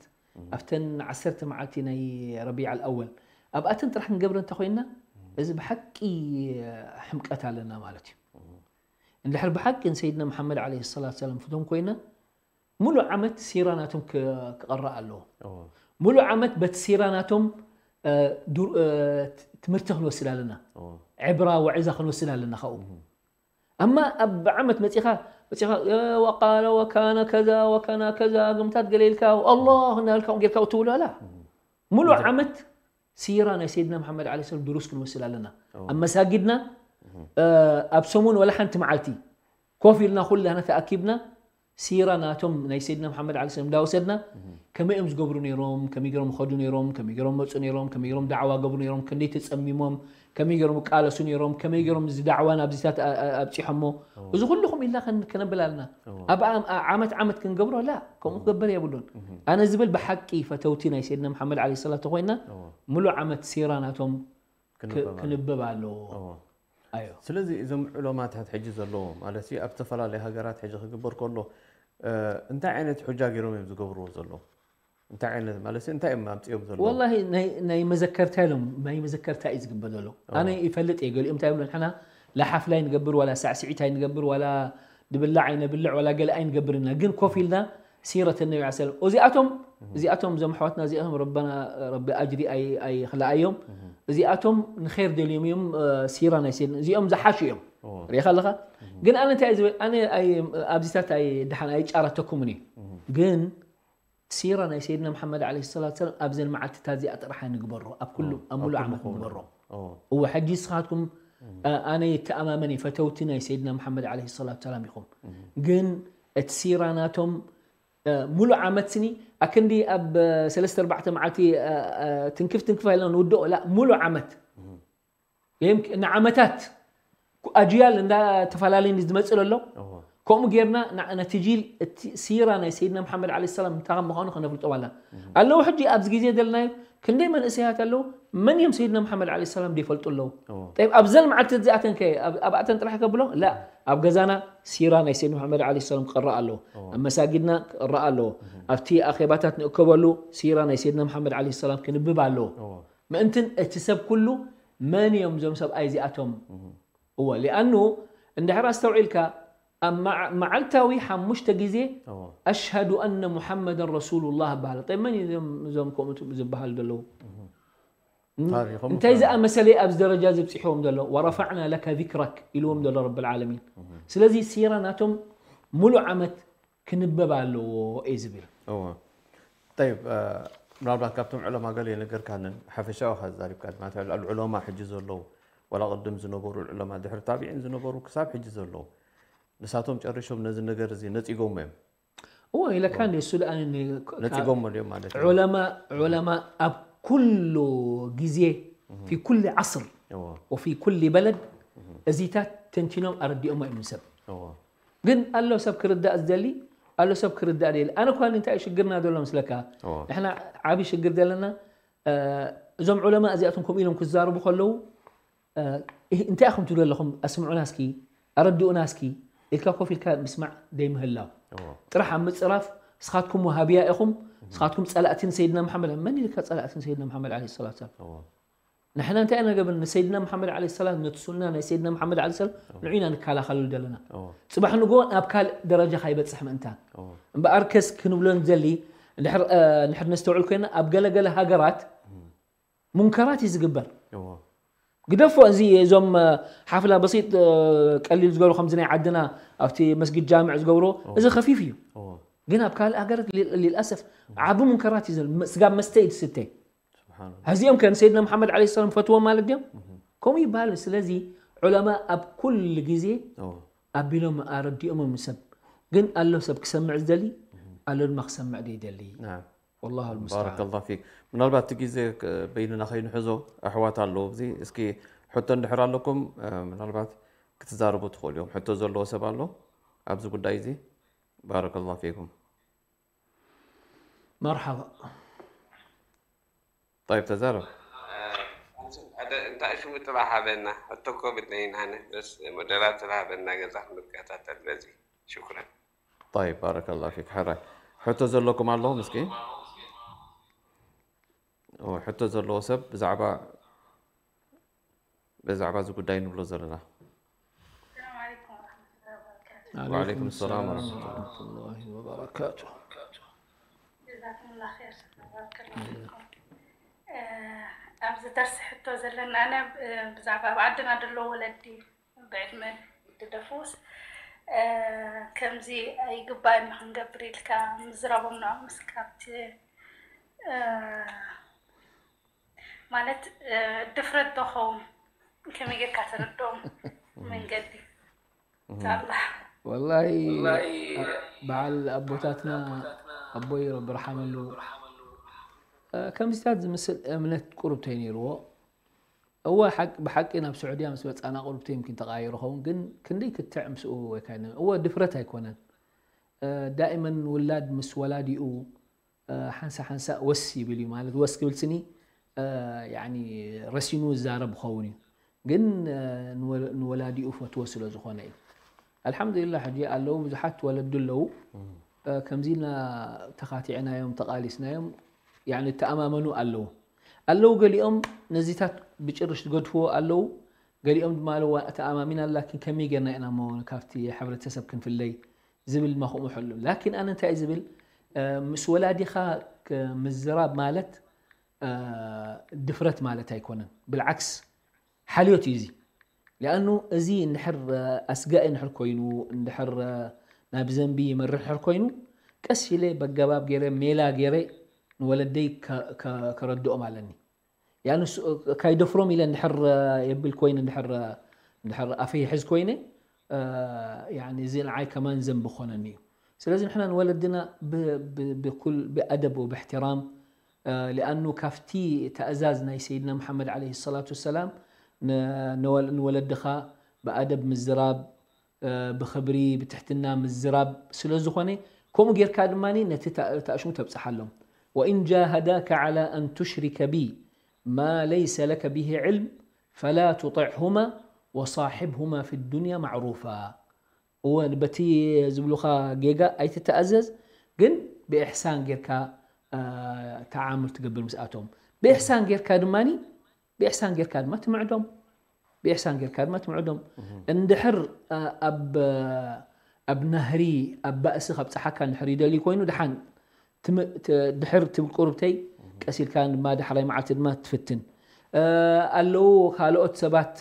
ኣብተን ዓሰርተ መዓልቲ ናይ ረቢዕ ኣልኣወል ኣብኣተን ጥራሕ ክንገብረ እንተኮይንና እዚ ብሓቂ ሕምቀት ኣለና ማለት እዩ እንድሕር ብሓቂ ንሰይድና መሓመድ ዓለይሂ ሰላቱ ሰላም ፍቶም ኮይና ሙሉእ ዓመት ሲራ ናቶም ክ- ክቐረእ ኣለዎ እዎ። ሙሉእ ዓመት በቲ ሲራ ናቶም እ፣ ዱር- እ፣ ት- ትምህርቲ ክንወስድ ኣለና እዎ። ዕብራ ወዕዛ ክንወስድ ኣለና ካብኡ ኣማ ኣብ ዓመት መፂኻ መፂኻ እ፣ ወቃለ ወካነ ከዛ ወካና ከዛ ግምታት ገለ ኢልካ ኣላህ እናልካ ጌርካ ትብሎ ኣላ ሙሉእ ዓመት ሲራ ናይ ሰይድና መሓመድ ዓለ ሰለም ድሩስ ክንወስድ ኣለና ኣብ መሳጊድና እ፣ ኣብ ሰሙን ወላ ሓንቲ መዓልቲ ኮፍ ኢልና ኩላና ተኣኪብና ሲራ ናቶም ናይ ሰይድና መሓመድ ዓለ ሰለም እንዳወሰድና ከመይ እዮም ዝገብሩ ነይሮም ከመይ ገይሮም ይኸዱ ነይሮም ከመይ ገይሮም መፁ ነይሮም ከመይ ገይሮም ዳዕዋ ገብሩ ነይሮም ክንደይ ተፀሚሞም ከመይ ገይሮም ይቃለሱ ነይሮም ከመይ ገይሮም እዚ ዳዕዋ ናብዚታት ኣ- ኣ- ኣብፂሖሞ እዚ ኩሉ ከምኡ ኢልና ከን- ከነብል ኣለና ኣብ ዓ- ዓ- ዓመት ዓመት ክንገብሮ ላ ከምኡ ክገበር የብሉን ኣነ ዝብል ብሓቂ ፈተውቲ ናይ ሰይድና መሓመድ ዓለ ሰላት ተኮይና ሙሉእ ዓመት ሲራ ናቶም ክ- ክንበብ ኣለዎ። ክንብብ ኣለዎ እዎ። ኣዮ ስለዚ እዞም ዑለማታት ሕጂ ዘለዎ ማለት እዩ ኣብ ዝተፈላለዩ ሃገራት ሕጂ ክግበር ከሎ እ፣ እንታይ ዓይነት ሑጃ ገይሮም እዮም ዝገብርዎ ዘለዉ እንታይ ዓይነት ማለት እዩ እንታይ እዮም ኣምፅኦም ዘለዉ ወላሂ ናይ- ናይ መዘከርታ ኢሎም ናይ መዘከርታ እዩ ዝግበር ዘሎ ኣነ ይፈልጥ እየ ገሊኦም እንታይ ይብሉ ንሕና ላሓፍላይ ንገብር ዋላ ሳዕስዒት ኣይንገብር ዋላ ድብላዕ ኣይነብልዕ ዋላ ገለ ኣይንገብር ኢና ግን ኮፍ ኢልና ሲረት ነቢ ዓ ሰለም እዚኣቶም እዚኣቶም እዞም ኣሕዋትና እዚኣቶም ረበና ረቢ ኣጅሪ ኣይ- ኣይኽልኣዮም እዚኣቶም ንኸይር ደልዮም እዮም እ፣ ሲራ ናይ ሰይድና እዚኦም ዝሓሹ እዮም እዎ። ሪኢኻ ኣለኻ ግን ኣነ እንታይ እየ ዝብል ኣነ ኣይ- ኣብዚታት ኣይ ድሓን ኣይጫረተኩምን እዩ ግን ሲራ ናይ ሰይድና መሓመድ ዓለይሂ ሰላቱ ሰላም ኣብዘን መዓልትታት እዚኣ ጥራሕ ኣይንግበሮ ኣብ ኩሉ ኣብ ሙሉእ ዓመት ንግበሮ እዎ። እወ ሕጂ ንስኻትኩም እ፣ ኣነ የተኣማመን እየ ፈተውቲ ናይ ሰይድና መሓመድ ዓለይሂ ሰላቱ ሰላም ኢኹም ግን እቲ ሲራ ናቶም እ፣ ሙሉእ ዓመት ስኒ ኣክንዲ ኣብ እ፣ ሰለስተ ኣርባዕተ መዓልቲ እ፣ እ፣ ትንክፍ ትንክፍ ኢልና ንውድኦ ላ ሙሉእ ዓመት የም- ንዓመታት ኣጅያል እንዳተፈላለየ ዝመፅእ ዘሎ እዎ። ከምኡ ጌርና ና- ነቲ ጂል እቲ ሲራ ናይ ሰይድና መሓመድ ዓለ ሰላም እንታይ ከም ምዃኑ ከነፍልጦም ኣላ ኣለዉ ሕጂ ኣብዚ ግዜ ዘለናዮ ክንደይ መንእሰያት ኣለዉ መን እዮም ሰይድና መሓመድ ዓለ ሰላም ዘይፈልጡ ኣለዉ እዎ። ጠይብ ኣብዘን መዓልቲ እዚኣተን ከ ኣብ- ኣብኣተን ጥራሕ ከብሎ ላ ኣብ ገዛና ሲራ ናይ ሰይድ መሓመድ ዓለ ሰላም ክቐረእ ኣለዎ ኣብ መሳጊድና ክቐረእ ኣለዎ ኣብቲ ኣኼባታት ንእከበሉ ሲራ ናይ ሰይድና መሓመድ ዓለ ሰላም ክንብብ ኣለዎ እዎ። ምእንትን እቲ ሰብ ኩሉ መን እዮም እዞም ሰብኣይ እዚኣቶም እወ ሊኣኑ እንድሕር ኣስተውዒልካ ኣብ መዓ- መዓልታዊ ሓሙሽተ ግዜ እዎ። ኣሽሃዱ ኣነ ሙሓመደን ረሱሉላህ በሃል ጠ መን እዩ እዞም- እዞም ከምኡ ዝበሃል ዘለዉ ታሪኾም እንታይ ዝኣመሰለ ኣብዚ ደረጃ ዘብፅሕዎም ዘሎ ወረፋዕና ለከ ዚክረክ ኢልዎም ዘሎ ረብ ልዓለሚን ስለዚ ሲራ ናቶም ሙሉእ ዓመት ክንበብ ኣለዎ እዩ ዝብል እዎ። ጠይብ እ፣ ምናልባት ካብቶም ዕለማ ገለ የነገርካንን ሓፈሻዊ ካ ዛሪብካ ማለት ልዕሊ ዕለማ ሕጂ ዘለዉ ዋላ ቅድም ዝነበሩ ዕለማ ድሕሪ ታቢዒን ዝነበሩ ክሳብ ሕጂ ዘለዉ ንሳቶም ጨሪሾም ነዚ ነገር እዚ ነፂጎሞ እዮም እዎ ኢለካ እንደ ሱዳን ነፂጎሞ ድዮም ማለት እዩ ዑለማ ዑለማ ኣብ ኩሉ ግዜ ፊ ኩል ዓስር እዎ ወፊ ኩል በለድ እዚታት ተንቲኖም ኣረዲኦሞ እዮም ንሰብ እዎ ግን ኣሎ ሰብ ክርዳእ ዝደሊ፣ ኣሎ ሰብ ክርዳእ ደሊ። ኣነ እኳ እንታይ ሽግርና ዘሎ ምስለካ? ንሕና ዓብዪ ሽግር ዘለና፣ እዞም ዑለማ እዚኣቶም ከምኡ ኢሎም ክዛረቡ ከለዉ፣ እንታይ ኢኹም ትብሉ ኣለኹም? ኣስምዑና እስኪ፣ ኣረድኡና እስኪ ኢልካ ኮፍ ኢልካ ምስማዕ ደይምህላው። ጥራሕ ኣብ ምፅራፍ፣ ንስኻትኩም ወሃብያ ኢኹም፣ ንስኻትኩም ፀላእቲ ንሰይድና መሓመድ። መን ኢልካ ፀላእቲ ንሰይድና መሓመድ ዓለይሂ ሰላቱ ወሰላም? ንሕና እንታይ ኢና ንገብር? ንሰይድና መሓመድ ዓለይሂ ሰላም፣ ነቲ ሱና ናይ ሰይድና መሓመድ ዓለይሂ ሰላም ንዑ ኢና ንከላኸሉ ዘለና። ፅባሕ ንግሆ ናብ ካልእ ደረጃ ካይበፅሕ ምእንታን። እምበኣር ከስ ክንብሎ ንደሊ፣ እንድሕር ነስተውዕል ኮይና፣ ኣብ ገለገለ ሃገራት ሙንከራት እዩ ዝግበር። ግደፎ፣ እዚ እዞም ሓፍላ በሲጥ ቀሊል ዝገብሩ፣ ከምዚ ናይ ዓድና ኣብቲ መስጊድ ጃምዕ ዝገብሮ፣ እዚ ከፊፍ እዩ። ግን ኣብ ካልእ ሃገራት ሊልኣሰፍ ዓቢ ሙንከራት እዩ ዘሎ። ስጋብ መስተ እዩ ዝስተ። ሕዚኦም ከ ንሰይድና መሓመድ ዓለይሂ ሰላም ፈትዎም ማለት ድዮም? ከምኡ ይበሃል። ስለዚ ዑለማ ኣብ ኩሉ ግዜ ኣቢሎም ኣረዲኦሞም ንሰብ። ግን ኣሎ ሰብ ክሰምዕ ዝደሊ፣ ኣሎ ድማ ክሰምዕ ዘይደሊ። ወላሁ ልሙስተዓን። ባረከላሁ ፊክ። ምናልባት እቲ ግዜ በይንና ከይንሕዞ ኣሕዋት ኣለዉ። እዚ እስኪ ሕቶ እንድሕር ኣለኩም ምናልባት ክትዛረቡ ትኽእሉ እዮም። ሕቶ ዘለዎ ሰብ ኣሎ ኣብዚ ጉዳይ እዚ? ባረከላሁ ፊኩም። መርሓባ። طيب ተዛረብ። እንታይ ሽሙ ጥራሕ ሃበና። ሕቶ እኮ ብለይን ኣነ በስ ሞደራተር ሃበና ገዛ ክንከታተል በዚ። ሽኩረን። طيب ባረከላሁ ፊክ። ሕራይ ሕቶ ዘለኩም ኣለኹም እስኪ? ሕቶ ዘለዎ ሰብ ብዛዕባ ብዛዕባ እዚ ጉዳይ ንብሎ ዘለና። وعليكم السلام ورحمة الله وبركاته. جزاكم الله خير. بارك الله فيكم. ኣብዚ ደርሲ ሕቶ ዘለና ኣነ ብዛዕባ ኣብ ዓድና ደሎ ወለዲ ብዕድመ ትደፍኡስ ከምዚ ኣይግባእን ክንገብር ኢልካ ምዝራቦም ንኦም ምስ ካብቲ ማለት ድፍረት ዶ ኸውን ከመይ ጌርካ ተረድኦም መንገዲ ወላሂ በዓል ኣቦታትና ኣቦይ ረቢ ርሓመሉ ከምዚታት ዝምስል እምነት ቁርብተይ ነይርዎ እወ ብሓቂ ናብ ስዑድያ ምስ መፃና ቁርብቲ ይምኪን ተቃይሩ ኸውን ግን ክንደይ ክትዕ ምስኡ ወይካ እወ ድፍረት ኣይኮነን ዳእመን ውላድ ምስ ወላዲኡ ሓንሳ ሓንሳ ወስ ይብል እዩ ማለት ወስ ክብል ስኒ ረሲኑ ዝዛረብ ክኸውን እዩ ግን ንወላዲኡ ፈትዎ ስለ ዝኾነ እዩ ኣልሓምዱሊላ ሕጂ ኣለዉ ብዙሓት ወለዱ ኣለዉ ከምዚ ኢልና ተኻቲዕናዮም ተቓሊስናዮም ይተኣማመኑ ኣለዉ ኣለዉ ገሊኦም ነዚታት ብጭርሽ ዝገድፍዎ ኣለዉ ገሊኦም ድማ ኣለዋ ተኣማሚና ላኪን ከመይ ጌርና ኢና ሞ ካብቲ ሕብረተሰብ ክንፍለይ ዝብል ድማ ከምኡ ሕሉ ላኪን ኣነ እንታይ ዝብል ምስ ወላዲኻ ምዝራብ ማለት ድፍረት ማለት ኣይኮነን ብልዓክስ ሓልዮት እዩ እዚ ሊኣኑ እዚ እንድሕር ኣስጋኢ እንድሕር ኮይኑ እንድሕር ናብ ዘንቢ ይመርሕ እንድሕር ኮይኑ ቀስ ኢለ በገባብ ገይረ ሜላ ገይረ ንወለደይ ከረድኦም ኣለኒ ያኑ ካይደፍሮም ኢለ እንድሕር የብል ኮይነ እንድሕር እንድሕር ኣፈይ ይሕዝ ኮይነ ያኒ እዚ ንዓይ ከማን ዘንቢ ኮነኒ እዩ ስለዚ ንሕና ንወለድና ብኩል ብኣደብ ወብእሕትራም ሊኣኑ ካፍቲ ተእዛዝ ናይ ሰይድና መሓመድ ዓለይሂ ሰላቱ ወሰላም ንወለድኻ ብኣደብ ምዝራብ ብኽብሪ ብትሕትና ምዝራብ ስለ ዝኾነ ከምኡ ጌርካ ድማ ነቲ ተእሽሙ ተብፅሓሎም وإن جاهداك على أن تشرك بي ما ليس لك به علم فلا تطعهما وصاحبهما في الدنيا معروفا እወ በቲ ዝብሉኻ ጌጋ ኣይትተኣዘዝ ግን ብእሕሳን ጌርካ ተዓምል ትገብር ምስኣቶም ብእሕሳን ጌርካ ድማ ብእሕሳን ጌርካ ድማ ትምዕዶም ብእሕሳን ጌርካ ድማ ትምዕዶም እንድሕር ኣብ ኣብ ናህሪ ኣብ ባእሲ ካብ ፀሓካ እንድሕር ይደልዩ ኮይኑ ድሓን ድሕር ትብል ቁርብተይ ቀስ ኢልካ ድማ ዳሕራይ መዓልቲ ድማ ትፍትን ኣለዉ ካልኦት ሰባት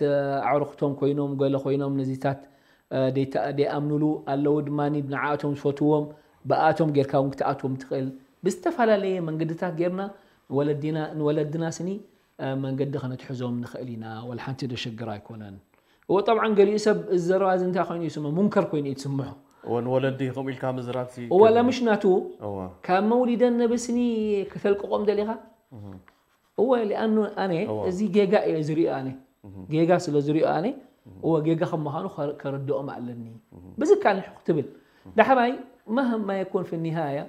ኣዕሩኽቶም ኮይኖም ገለ ኮይኖም ነዚታት ደይኣምኑሉ ኣለዉ ድማ ንዓኣቶም ዝፈትዎም ብኣቶም ጌርካ እውን ክትኣትዎም ትኽእል ብዝተፈላለየ መንገድታት ጌርና ንወለድና ስኒ መንገዲ ከነትሕዞም ንኽእል ኢና ወላ ሓንቲ ደሸግር ኣይኮነን እወ ጠብዓን ገሊኡ ሰብ እዚ ዘረባ እዚ እንታይ ኮይኑ ይስምዖ ሙንከር ኮይኑ እዩ ትስምዖ እወ ንወለዲ ከምኡ ኢልካ ምዝራብ እወ ለምሽ ናቱ ካብ መውሊደን ነብስኒ ክተልቅቆም ደሊኻ እወ ሊኣኑ ኣነ እዚ ጌጋ እየ ዝሪኦ ኣነ ጌጋ ስለ ዝሪኦ ኣነ እወ ጌጋ ከም ምዃኑ ከ- ከረድኦም ኣለኒ። ብዝካል ንሕኩ ትብል ዳሕራይ መህማ የኮን ፊ ኒሃያ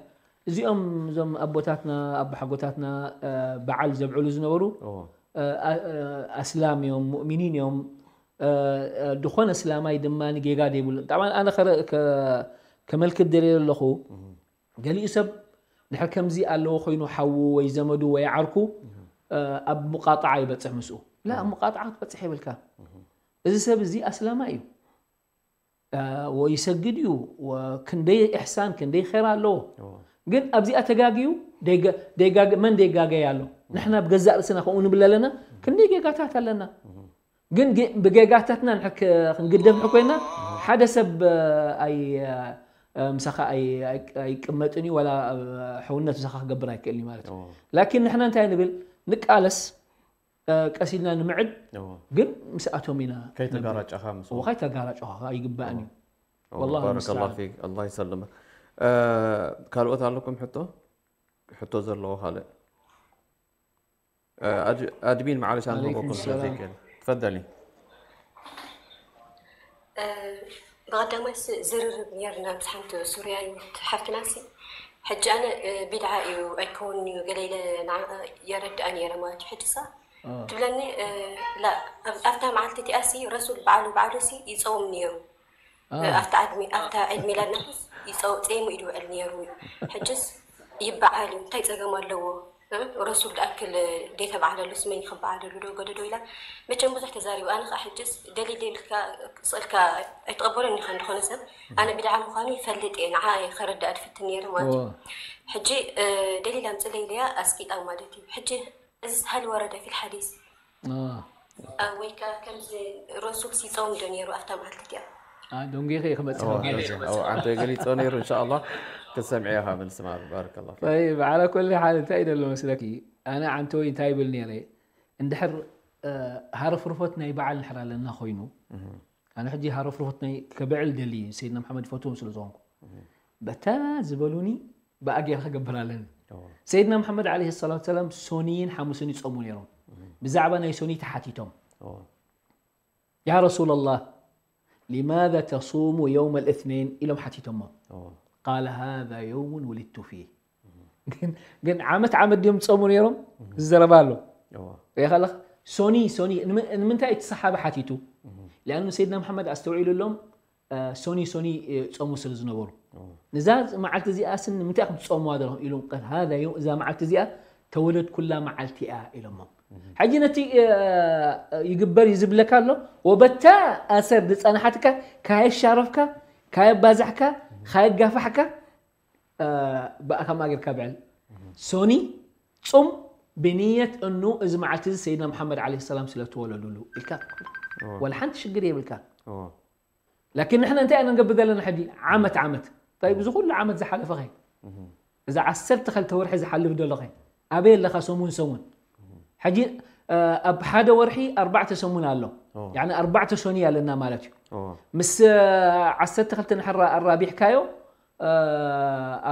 እዚኦም እዞም ኣቦታትና ኣቦሓጎታትና እ፣ በዓል ዘብዕሉ ዝነበሩ እዎ እ፣ ኣ- እ፣ ኣስላም እዮም ሙእሚኒን እዮም እ፣ እ፣ ድኾነ እስላማይ ድማ ጌጋ ደይብሉ። ጣብዓን ኣነ ከረ- ከ- ከመልክት ደልየ ኣለኹ። ገሊኡ ሰብ ድሕር ከምዚ ኣለዎ ኮይኑ ሓዉ ወይ ዘመዱ ወይ ዓርኩ እ፣ ኣብ ሙቃጣዓ ይበፅሕ ምስኡ። ላ ኣብ ሙቃጣዓ ክትበፅሕ የብልካ። እዚ ሰብ እዚ ኣስላማይ እዩ እ፣ ወይሰግድ እዩ ወ- ክንደይ ኢሕሳን ክንደይ ኸይር ኣለዎ። እዎ ግን ኣብዚኣ ተጋግዩ ደይጋ- ደይጋገ- መን ደይጋገየ ኣሎ? ንሕና ብገዛእ ርእስና ከምኡ ንብል ኣለና። ክንደይ ጌጋታት ኣለና። ግን ጌ- ብጌጋታትና ንሕ- ክ- ክንግደፍ ንሕ ኮይና ሓደ ሰብ እ፣ ኣይ እ፣ ምሳኻ ኣይ- ኣይ- ኣይቅመጥን እዩ ዋላ እ፣ ሕውነት ምሳኻ ክገብር ኣይክእልን እዩ ማለት እዩ። እዎ ላኪን ንሕና እንታይ ንብል ንቃለስ እ፣ ቀስ ኢልና ንምዕድ እዎ ግን ምስኣቶም ኢና ከይተጋራጨኻ ምስ እዎ ከይተጋራጨኻ ኣይግባእን እዩ። والله ባረከላሁ المستعان. ፊክ ኣላህ ይሰልመ ካልኦት ኣለኩም ሕቶ ሕቶ ዘለዎ ካልእ እ፣ ኣድ- ኣድሚን ማዕለሽ عليكم ኣንበበኩም السلام. ስለዘይክእል ትፈደሊ ብቐዳማይ ስ- ዝርርብ ነርና ምስ ሓንቲ ሱርያዊት ሓፍትና ሲ ሕጂ ኣነ እ፣ ቢድዓ እዩ ኣይከውንን እዩ ገለ ኢለ ንዓ የረድኣ ነይረ ማለት እዩ ሕጂ ሳ آه. ትብለኒ እ፣ ላ ኣብ- ኣብታ መዓልቲ እቲኣ ሲ ረሱል በዓሉ በዓሉ ሲ ይፀውም ነይሩ آه. ኣብታ ዓድ ሚ- ኣብታ ዒድ ሚላድ ናትስ ይፀው- ፀይሙ እዩ ዝውዕል ነይሩ እዩ ሕጅስ ይበዓል እዩ እንታይ ፀገም ኣለዎ እ? ረሱል ደኣክል ደይተበዓለሉስ መን ይኽበዓለሉ ዶ ገደዶ ኢላ መቸም ብዙሕ ተዛሪቡ ኣነ ከዓ ሕጅስ ደሊል ደይብልካ ስእልካ ኣይትቐበሎን ኢኻ እንድኾነ ሰብ ኣነ ቢድዓ ምዃኑ ይፈልጥ እየ ንዓ ከረዳእ ድፍትን ነይረ ማለት እዩ و- ሕጂ እ፣ ደሊል ኣምፅለይ ኢለያ ኣስቂጣ ማለት እዩ ሕጂ እዚስ ሀል ወረደ ፊል ሓዲስ آه. እ፣ ወይ ከ ከምዚ ረሱል ሲፀውም ዶ ነይሩ ኣብታ መዓልቲ እቲኣ آه، دونجي خي خمس ዓንቶ ገሊፆ ነይሩ እንሻ ኣላ ክትሰምዐ ኢኻ መልሲ ማለት ባረከላ طيب على كل حال እንታይ ደሎ መስለኪ ኣነ ዓንተወይ እንታይ ይብል ነይረ እንድሕር እ፣ ሃረፍርፎት ናይ በዓል ንሕር ኣለና ኮይኑ ኣነ ሕጂ ሃረፍርፎት ናይ ከብዕል ደሊ ሰይድና መሓመድ ፈትዎም ስለ ዝኾንኩ በታ ዝበሉኒ ብኣ ገይረ ክገብር ኣለኒ ሰይድና መሓመድ ዓለይሂ ሰላቱ ሰላም ሶኒይን ሓሙስን ይፀሙ ነይሮም ብዛዕባ ናይ ሶኒ ተሓቲቶም يا رسول الله لماذا تصوم يوم الاثنين ኢሎም ሓቲቶሞ قال هذا يوم ولدت فيه ግን ግን ዓመት ዓመት ድዮም ዝፀሙ ነይሮም ዝዘረባ ኣሎ ሪኢኻ ኣለኻ ሶኒ ሶኒ ንምንታይ እቲ ሰሓቢ ሓቲቱ لأنه ሰይድና መሓመድ ኣስተውዒሉሎም ሶኒ ሶኒ ጾሙ ስለ ዝነበሩ ንዛ መዓልቲ እዚኣ ስን ንምንታይ ኢኹም ትጾምዋ ዘለኹም ኢሎም ቃል هذا يوم እዛ መዓልቲ እዚኣ ተወለድኩላ መዓልቲ እያ ኢሎሞ ሕጂ ነቲ ይግበር እዩ ዝብለካ ኣሎ ወበታ ኣሰር ዝጸናሓትካ ካየሻረፍካ ካየባዛሕካ ካየጋፋሕካ ብኣኻ ማገርካ ብዕል ሶኒ ጹም ብንየት እኑ እዚ መዓልቲ እዚ ሰይድና መሓመድ ዓለይሂ ሰላም ስለ ተወለዱሉ ኢልካ ወላ ሓንቲ ሽግር የብልካ ላኪን ንሕና እንታይ ኢና ንገብር ዘለና ሕጂ ዓመት ዓመት ታይ እዚ ኩሉ ዓመት ዝሓለፈ ኸ እዛ ዓሰርተ ክልተ ወርሒ ዝሓልፍ ደሎ ኸ ኣበይ ኣለኻ ሰሙን ሰሙን ሕጂ ኣብ ሓደ ወርሒ ኣርባዕተ ሰሙን ኣሎ ያኒ ኣርባዕተ ሶኒ ኣለና ማለት እዩ ምስ ዓሰርተ ክልተ ንሕራ ኣራቢሕካዮ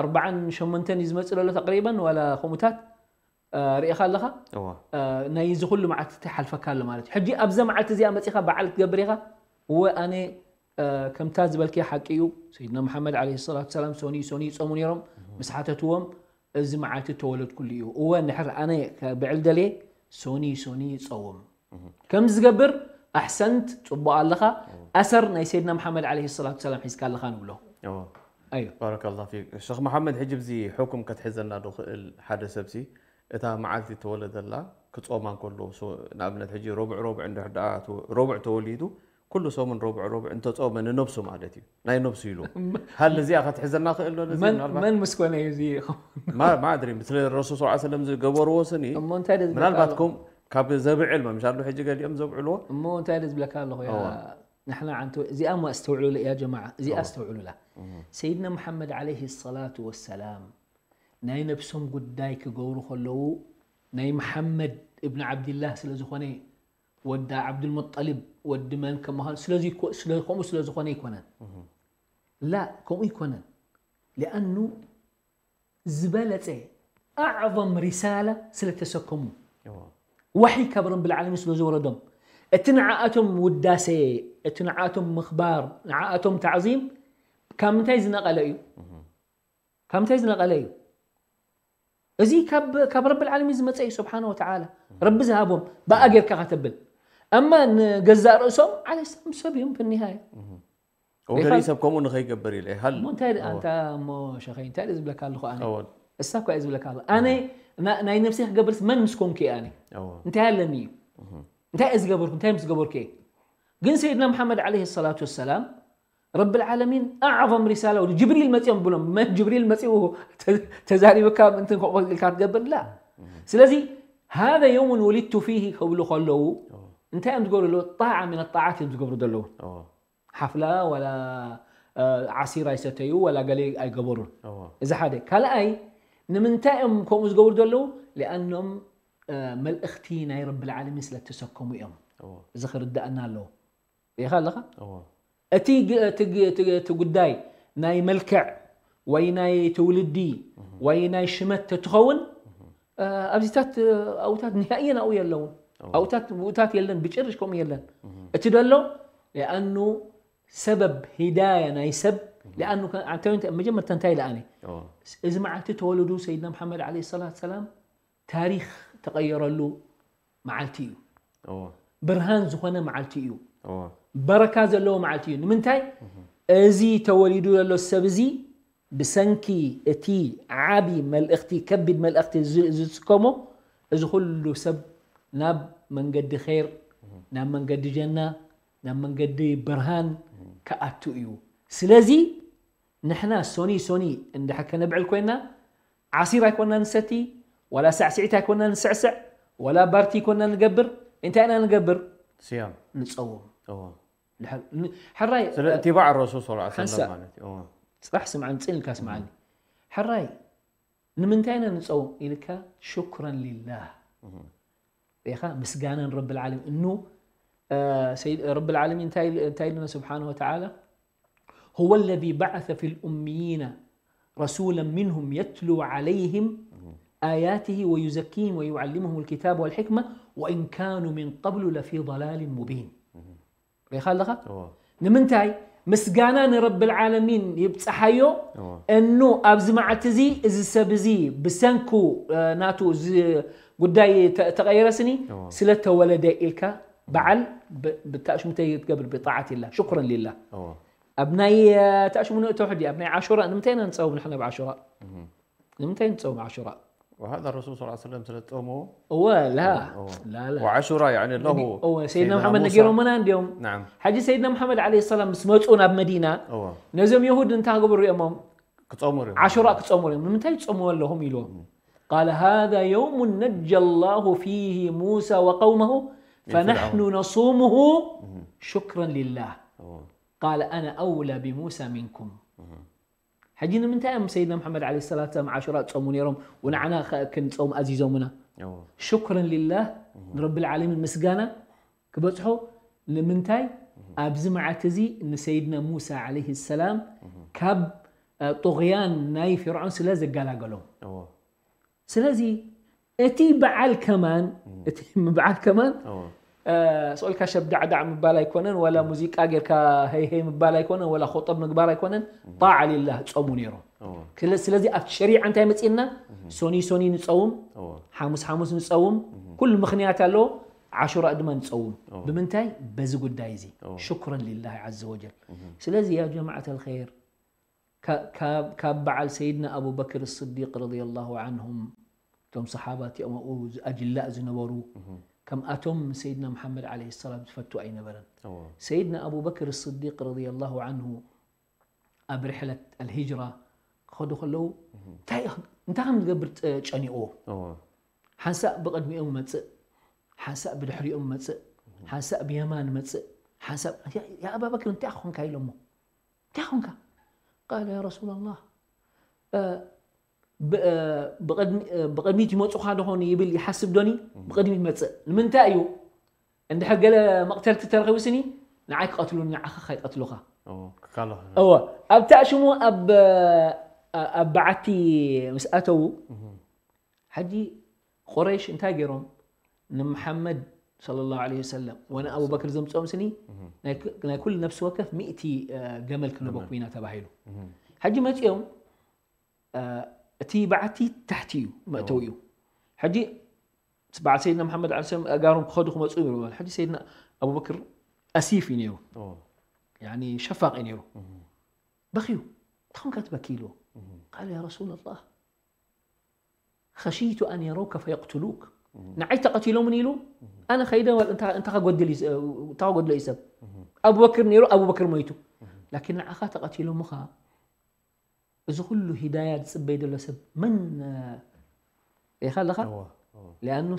ኣርባዓን ሸሞንተን እዩ ዝመፅእ ዘሎ ተቅሪበን ዋላ ከምኡታት ርኢኻ ኣለኻ ናይ እዚ ኩሉ መዓልቲ ሓልፈካ ኣሎ ማለት እዩ ሕጂ ኣብዛ መዓልቲ እዚኣ መፂኻ በዓል ክትገብር ኢኻ እወ ኣነ ከምታ ዝበልክያ ሓቂ እዩ ሰይድና መሓመድ ዓለይሂ ሰላቱ ሰላም ሶኒ ሶኒ ይፀሙ ነይሮም ምስ ሓተትዎም እዚ መዓልቲ ተወለድኩሉ እዩ እወ እንድሕር ኣነ ብዕል ደልየ ሶኒ ሶኒ ይፀውም ከም ዝገብር ኣሕሰንት ፅቡቅ ኣለኻ ኣሰር ናይ ሰይድና መሓመድ ዓለይሂ ሰላቱ ሰላም ሒዝካ ኣለኻ ንብሎ ኣዩ ባረከላ ፊክ ሸኽ መሓመድ ሕጂ ብዚ ሕኩም ከትሕዘና ዶ ክእል ሓደ ሰብሲ እታ መዓልቲ ተወለደላ ክጾማ እንከሎ ንኣብነት ሕጂ ረቡዕ ረቡዕ እንድሕር ደኣ ረቡዕ ተወሊዱ ኩሉ ሰሙን ረቡዕ ረቡዕ እንተጾመ ንነብሱ ማለት እዩ ናይ ነብሱ ኢሉ ሃል ነዚኣ ከትሕዘና ክእል ዶ ነዚ ምናልባት መን ምስ ኮነ እዩ እዚ ማድሪ ስለ ረሱል ስ ሰለም ዝገበርዎ ስኒ እሞ እንታይ ዶ ዝብለካ ምናልባት ኣለኹ? ከም ካብ ዘብዕል መምሻሉ ሕጂ ገሊኦም ዘብዕልዎ እሞ እንታይ ዶ ዝብለካ ኣለኹ ያ እዋ። ንሕና ዓንተ እዚኣ እሞ ኣስተውዕሉላ እያ ጀማዓ እዚኣ ኣስተውዕሉላ ሰይድና መሓመድ ዓለይሂ ሰላቱ ወሰላም ናይ ነብሶም ጉዳይ ክገብሩ ከለዉ ናይ መሓመድ እብን ዓብድላህ ስለ ዝኾነ ወዲ ዓብዱልሙጠሊብ ወዲ መን ከምዃኑ ስለዚ ኮ- ስለ- ከምኡ ስለ ዝኾነ ኣይኮነን ላ ከምኡ ኣይኮነን ሊኣኑ ዝበለፀ ኣዕظም ሪሳላ ስለ ተሰከሙ እዋ። ዋሒ ካብ ረብል ዓለሚን ስለ ዝወረዶም እቲ ንዓኣቶም ውዳሴ፣ እቲ ንዓኣቶም ምኽባር፣ ንዓኣቶም ታዕዚም ካብ ምንታይ ዝነቐለ እዩ? ካብ ምንታይ ዝነቐለ እዩ? እዚ ካብ፣ ካብ ረብል ዓለሚን ዝመጸ እዩ፣ ስብሓነ ወተዓላ። ረቢ ዝሃቦም፣ ብኣ ጌርካ ከተብል። ኣማ ንገዛእ ርእሶም፣ ዓለይሂ ሰላም ሰብ እዮም፣ ብኒሃያ። ወገሊእ ሰብ ከምኡ ንኸይገብር ኢለ ይሃል። እሞ እንታይ ደኣ፣ ኣንታ እሞ ሸኸይ፣ እንታይ ደኣ ዝብለካ ኣለኹ ኣነ? እሳ እኳ እየ ዝብለካ ኣለኹ። ኣነ ና-፣ ናይ ነብሰይ ክገብርስ መን ምስ ኮንኩ እየ ኣነ? እንታይ ኣለኒ እዩ? እንታይ እየ ዝገበርኩ? እንታይ ምስ ገበርኩ እየ? ግን ሰይድና መሓመድ ዓለይሂ ሰላቱ ወሰላም ረብል ዓለሚን ኣዕظም ሪሳላ ወዲ ጅብሪል መጺኦም ብሎም። መን ጅብሪል መጺኡ ተ-፣ ተዛሪብካ ምእንትን ከምኡ ኢልካ ትገብር ላ። ስለዚ هذا يوم ولدت فيه ክብሉ ከለዉ እንታይ እዮም ዝገብሩ ዘለዉ? ጣዓ ምን ጣዓት እዮም ዝገብሩ ዘለዉ። ሓፍላ ወላ ዓሲር ኣይሰተዩ ወላ ገለ ኣይገበሩን። እዚ ሓደ። ካልኣይ ንምንታይ እዮም ከምኡ ዝገብሩ ዘለዉ? ሊኣኖም መልእኽቲ ናይ ረብል ዓለሚን ስለ እተሰከሙ እዮም። እዚ ክርዳእና ኣለዎ። ርኢኻ ኣለኻ? እቲ ግ-፣ እቲ ግ-፣ እቲ ግ-፣ እቲ ጉዳይ ናይ መልክዕ ወይ ናይ ትውልዲ ወይ ናይ ሽመት ተትኸውን ኣብዚታት ኣብታት ንሃእየን ኣብኡ የለውን። ኣብታት ብኡታት የለን፣ ብጭርሽ ከምኡ የለን። እቲ ደሎ ሊኣኑ ሰበብ ሂዳያ ናይ ሰብ ሊኣኑ ከ-፣ ኣንተ-፣ መጀመርታ እንታይ ኢለ ኣነ እዚ መዓልቲ ተወለዱ ሰይድና መሓመድ ዓለይሂ ሰላቱ ሰላም ታሪኽ ተቐየረሉ መዓልቲ እዩ። ብርሃን ዝኾነ መዓልቲ እዩ። በረካ ዘለዎ መዓልቲ እዩ። ንምንታይ? እዚ ተወሊዱ ዘሎ ሰብ እዚ ብሰንኪ እቲ ዓቢ መልእኽቲ፣ ከቢድ መልእኽቲ ዝ-፣ ዝስከሞ፣ እዚ ኩሉ ሰብ ናብ መንገዲ ኸይር፣ ናብ መንገዲ ጀና፣ ናብ መንገዲ ብርሃን ክኣቱ እዩ። ስለዚ ንሕና ሶኒ ሶኒ እንድሕር ከነብዕል ኮይና፣ ዓሲር ኣይኮና ንሰቲ፣ ዋላ ሳዕስዒት ኣይኮና ንስዕስዕ፣ ዋላ ባርቲ ኣይኮና ንገብር። እንታይ ኢና ንገብር? ስያም። ንጸውም። እዎ። ድሕር-፣ ን-፣ ሕራይ፣ ስለ اتباع الرسول صلى الله عليه وسلم ሓንሳእ ማለት እዩ። እዎ። ጽባሕ ስምዓኒ፣ ጽን ኢልካ ስምዓኒ። ሕራይ፣ ንምንታይ ኢና ንጸውም ኢልካ፣ ሽኩረን ሊላህ። ኢኻ ምስጋና ንረብል ዓለሚን። እኑ፣ እ፣ ሰይድ፣ ረብል ዓለሚን እንታይ ኢል-፣ እንታይ ኢሉና ስብሓነ ወተዓላ? هو الذي بعث في الأميين رسولا منهم يتلو عليهم آياته ويزكيهم ويعلمهم الكتاب والحكمة وإن كانوا من قبل لفي ضلال مبين. ርኢኻ ኣለኻ? እዎ። ንምንታይ? ምስጋና ንረብል ዓለሚን ይብጽሓዮ። እዎ። እኑ ኣብዚ መዓልቲ እዚ፣ እዚ ሰብ እዚ ብሰንኩ፣ እ፣ ናቱ እዚ ጉዳይ ተ-፣ ተቐየረስኒ፣ እዎ። ስለ ተወለደ ኢልካ በዓል ብ-፣ ብታሽሙተይ ትገብር ብጣዓት ኢላ። ሽኩረን ሊላ። እዎ። ኣብ ናይ፣ እ፣ ታሽሙ ንእቶ ሕጂ፣ ኣብ ናይ ዓሹራ፣ ንምንታይ ኢና ንጸውም ንሕና ብዓሹራ? ንምንታይ ንጸውም ዓሹራ? وهذا الرسول صلى الله عليه وسلم ስለ ዝጾሞ እወ፣ ላ፣ እዎ። ላ፣ ላ። وعاشوراء يعني له እወ፣ ሰይድና سيدنا መሓመድ موسى. ነጊሮምና እንዲዮም። نعم. ሕጂ ሰይድና መሓመድ ዓለይሂ ሰላም ምስ መጹ ናብ መዲና፣ እዎ። ነዞም የሁድ እንታይ ክገብሩ እዮም? ክጾሙ እዮም። ዓሹራ ክጾሙ እዮም። ንምንታይ ትጾሙ ኣለኹም ኢልዎም። قال هذا يوم نجى الله فيه موسى وقومه فنحن نصومه شكرا لله. እዎ። قال أنا أولى بموسى منكم. ሕጂ ንምንታይ እዮም ሰይድና መሓመድ ዓለይሂ ሰላቱ ሰላም ዓሹራ ጾሙ ነይሮም ወንዓና ኸ-፣ ክንጾም ኣዚዞምና? እዎ። ሽኩረን ሊላህ፣ ንረብል ዓለሚን ምስጋና ክበጽሖ። ንምንታይ? ኣብዚ መዓልቲ እዚ ንሰይድና ሙሳ ዓለይሂ ሰላም ካብ፣ እ፣ ጡግያን ናይ ፍርዖን ስለ ዘገላገሎም። እዎ። ስለዚ እቲ በዓል ከማን፣ እቲ በዓል ከማን፣ እዎ። እ፣ ስቕ ኢልካ ሸብዳዕዳዕ ምባል ኣይኮነን፣ ወላ ሙዚቃ ጌርካ ሄይ ሄይ ምባል ኣይኮነን፣ ወላ ኹጠብ ምግባር ኣይኮነን። ጣዓ ሊላህ ጾሙ ነይሮም። እዎ። ክለ-፣ ስለዚ ኣብቲ ሸሪዓ እንታይ መጺእና? ሶኒ ሶኒ ንጸውም፣ እዎ። ሓሙስ ሓሙስ ንጸውም፣ ኩሉ ምኽንያት ኣለዎ። ዓሹራ ድማ ንጸውም። እዎ። ብምንታይ? በዚ ጉዳይ እዚ። እዎ። ሽኩረን ሊላህ ዓዘ ወጀል። ስለዚ ያ ጀማዓት ኣልኸይር፣ ካ-፣ ካብ፣ ካብ በዓል ሰይድና ኣቡበክር ስዲቅ ረዲየላሁ ዓንሁም፣ እቶም ሰሓባ እቲኦም ኣብኡ ኣጅላእ ዝነበሩ፣ ከምኣቶም ሰይድና መሓመድ ዓለይሂ ሰላም ዝፈቱ ኣይነበረን። እዎ። ሰይድና ኣቡበክር ስዲቅ ረዲየላሁ ዓንሁ ኣብ ርሕለት ኣልሂጅራ ክኸዱ ከለዉ፣ እንታይ ኢኽ-፣ እንታይ ከም ዝገብር ጸ-፣ ጨኒቕዎ። እዎ። ሓንሳእ ብቕድሚኦም መጽእ፣ ሓንሳእ ብድሕሪኦም መጽእ፣ ሓንሳእ ብየማን መጽእ፣ ሓንሳእ፣ "ያ፣ ያ ኣባበክር፣ እንታይ ኮንካ?" ኢሎሞ። "እንታይ ኮንካ?" ቃለ፣ "ያ ረሱላላህ፣ እ፣ ብ-፣ እ፣ ብቕድሚ-፣ እ፣ ብቕድሚት ይመጹኻ ዶ ኾን?" ይብል፣ ይሓስብ ዶኒ? ብቕድሚት መጽእ። ንምንታይ እዩ? እንድሕር ገለ መቕተልቲ ተረኺቡ ስኒ፣ ንዓይ ክቐትሉኒ፣ ንዓኻ ከይቀትሉኻ። እዎ፣ ክካለኻ። እወ፣ ኣብታ ሽሙ ኣብ፣ ኣብ በዓቲ ምስ ኣተዉ፣ ሕጂ ቁረይሽ እንታይ ገይሮም? ንመሓመድ صلى الله عليه وسلم ወነ ኣቡበክር ዘምፅኦም ስኒ ናይ ኩ- ናይ ኩሉ ነፍሲ ወከፍ ሚእቲ ገመል ክነቦኩም ኢና ተባሂሉ። ሕጂ መፂኦም እቲ በዓቲ ታሕቲ እዩ መእተዊ እዩ። ሕጂ በዓል ሰይድና መሓመድ ዓለ ሰላም ኣእጋሮም ክኸዱ ክመፁ ይብሉ። ሕጂ ሰይድና ኣቡበክር ኣሲፍ እዩ ነይሩ፣ ያኒ ሸፋቂ ነይሩ። በኽዩ። እንታይ ኮንካ ትበኪ ኢልዎ። قال يا رسول الله خشيت أن يروك فيقتلوك ንዓይ ተቐቲሎምን ኢሉ ኣነ ኸይደ እንታይ እንታይ ከጎድል እዩ እንታይ ከጎድሎ እዩ ሰብ ኣቡበክር ነይሩ ኣቡበክር ሞይቱ ላኪን ንዓኻ ተቐቲሎምኻ እዚ ኩሉ ሂዳያ ዝፅበይ ዘሎ ሰብ መን ኢኻ ኣለኻ ሊኣኑ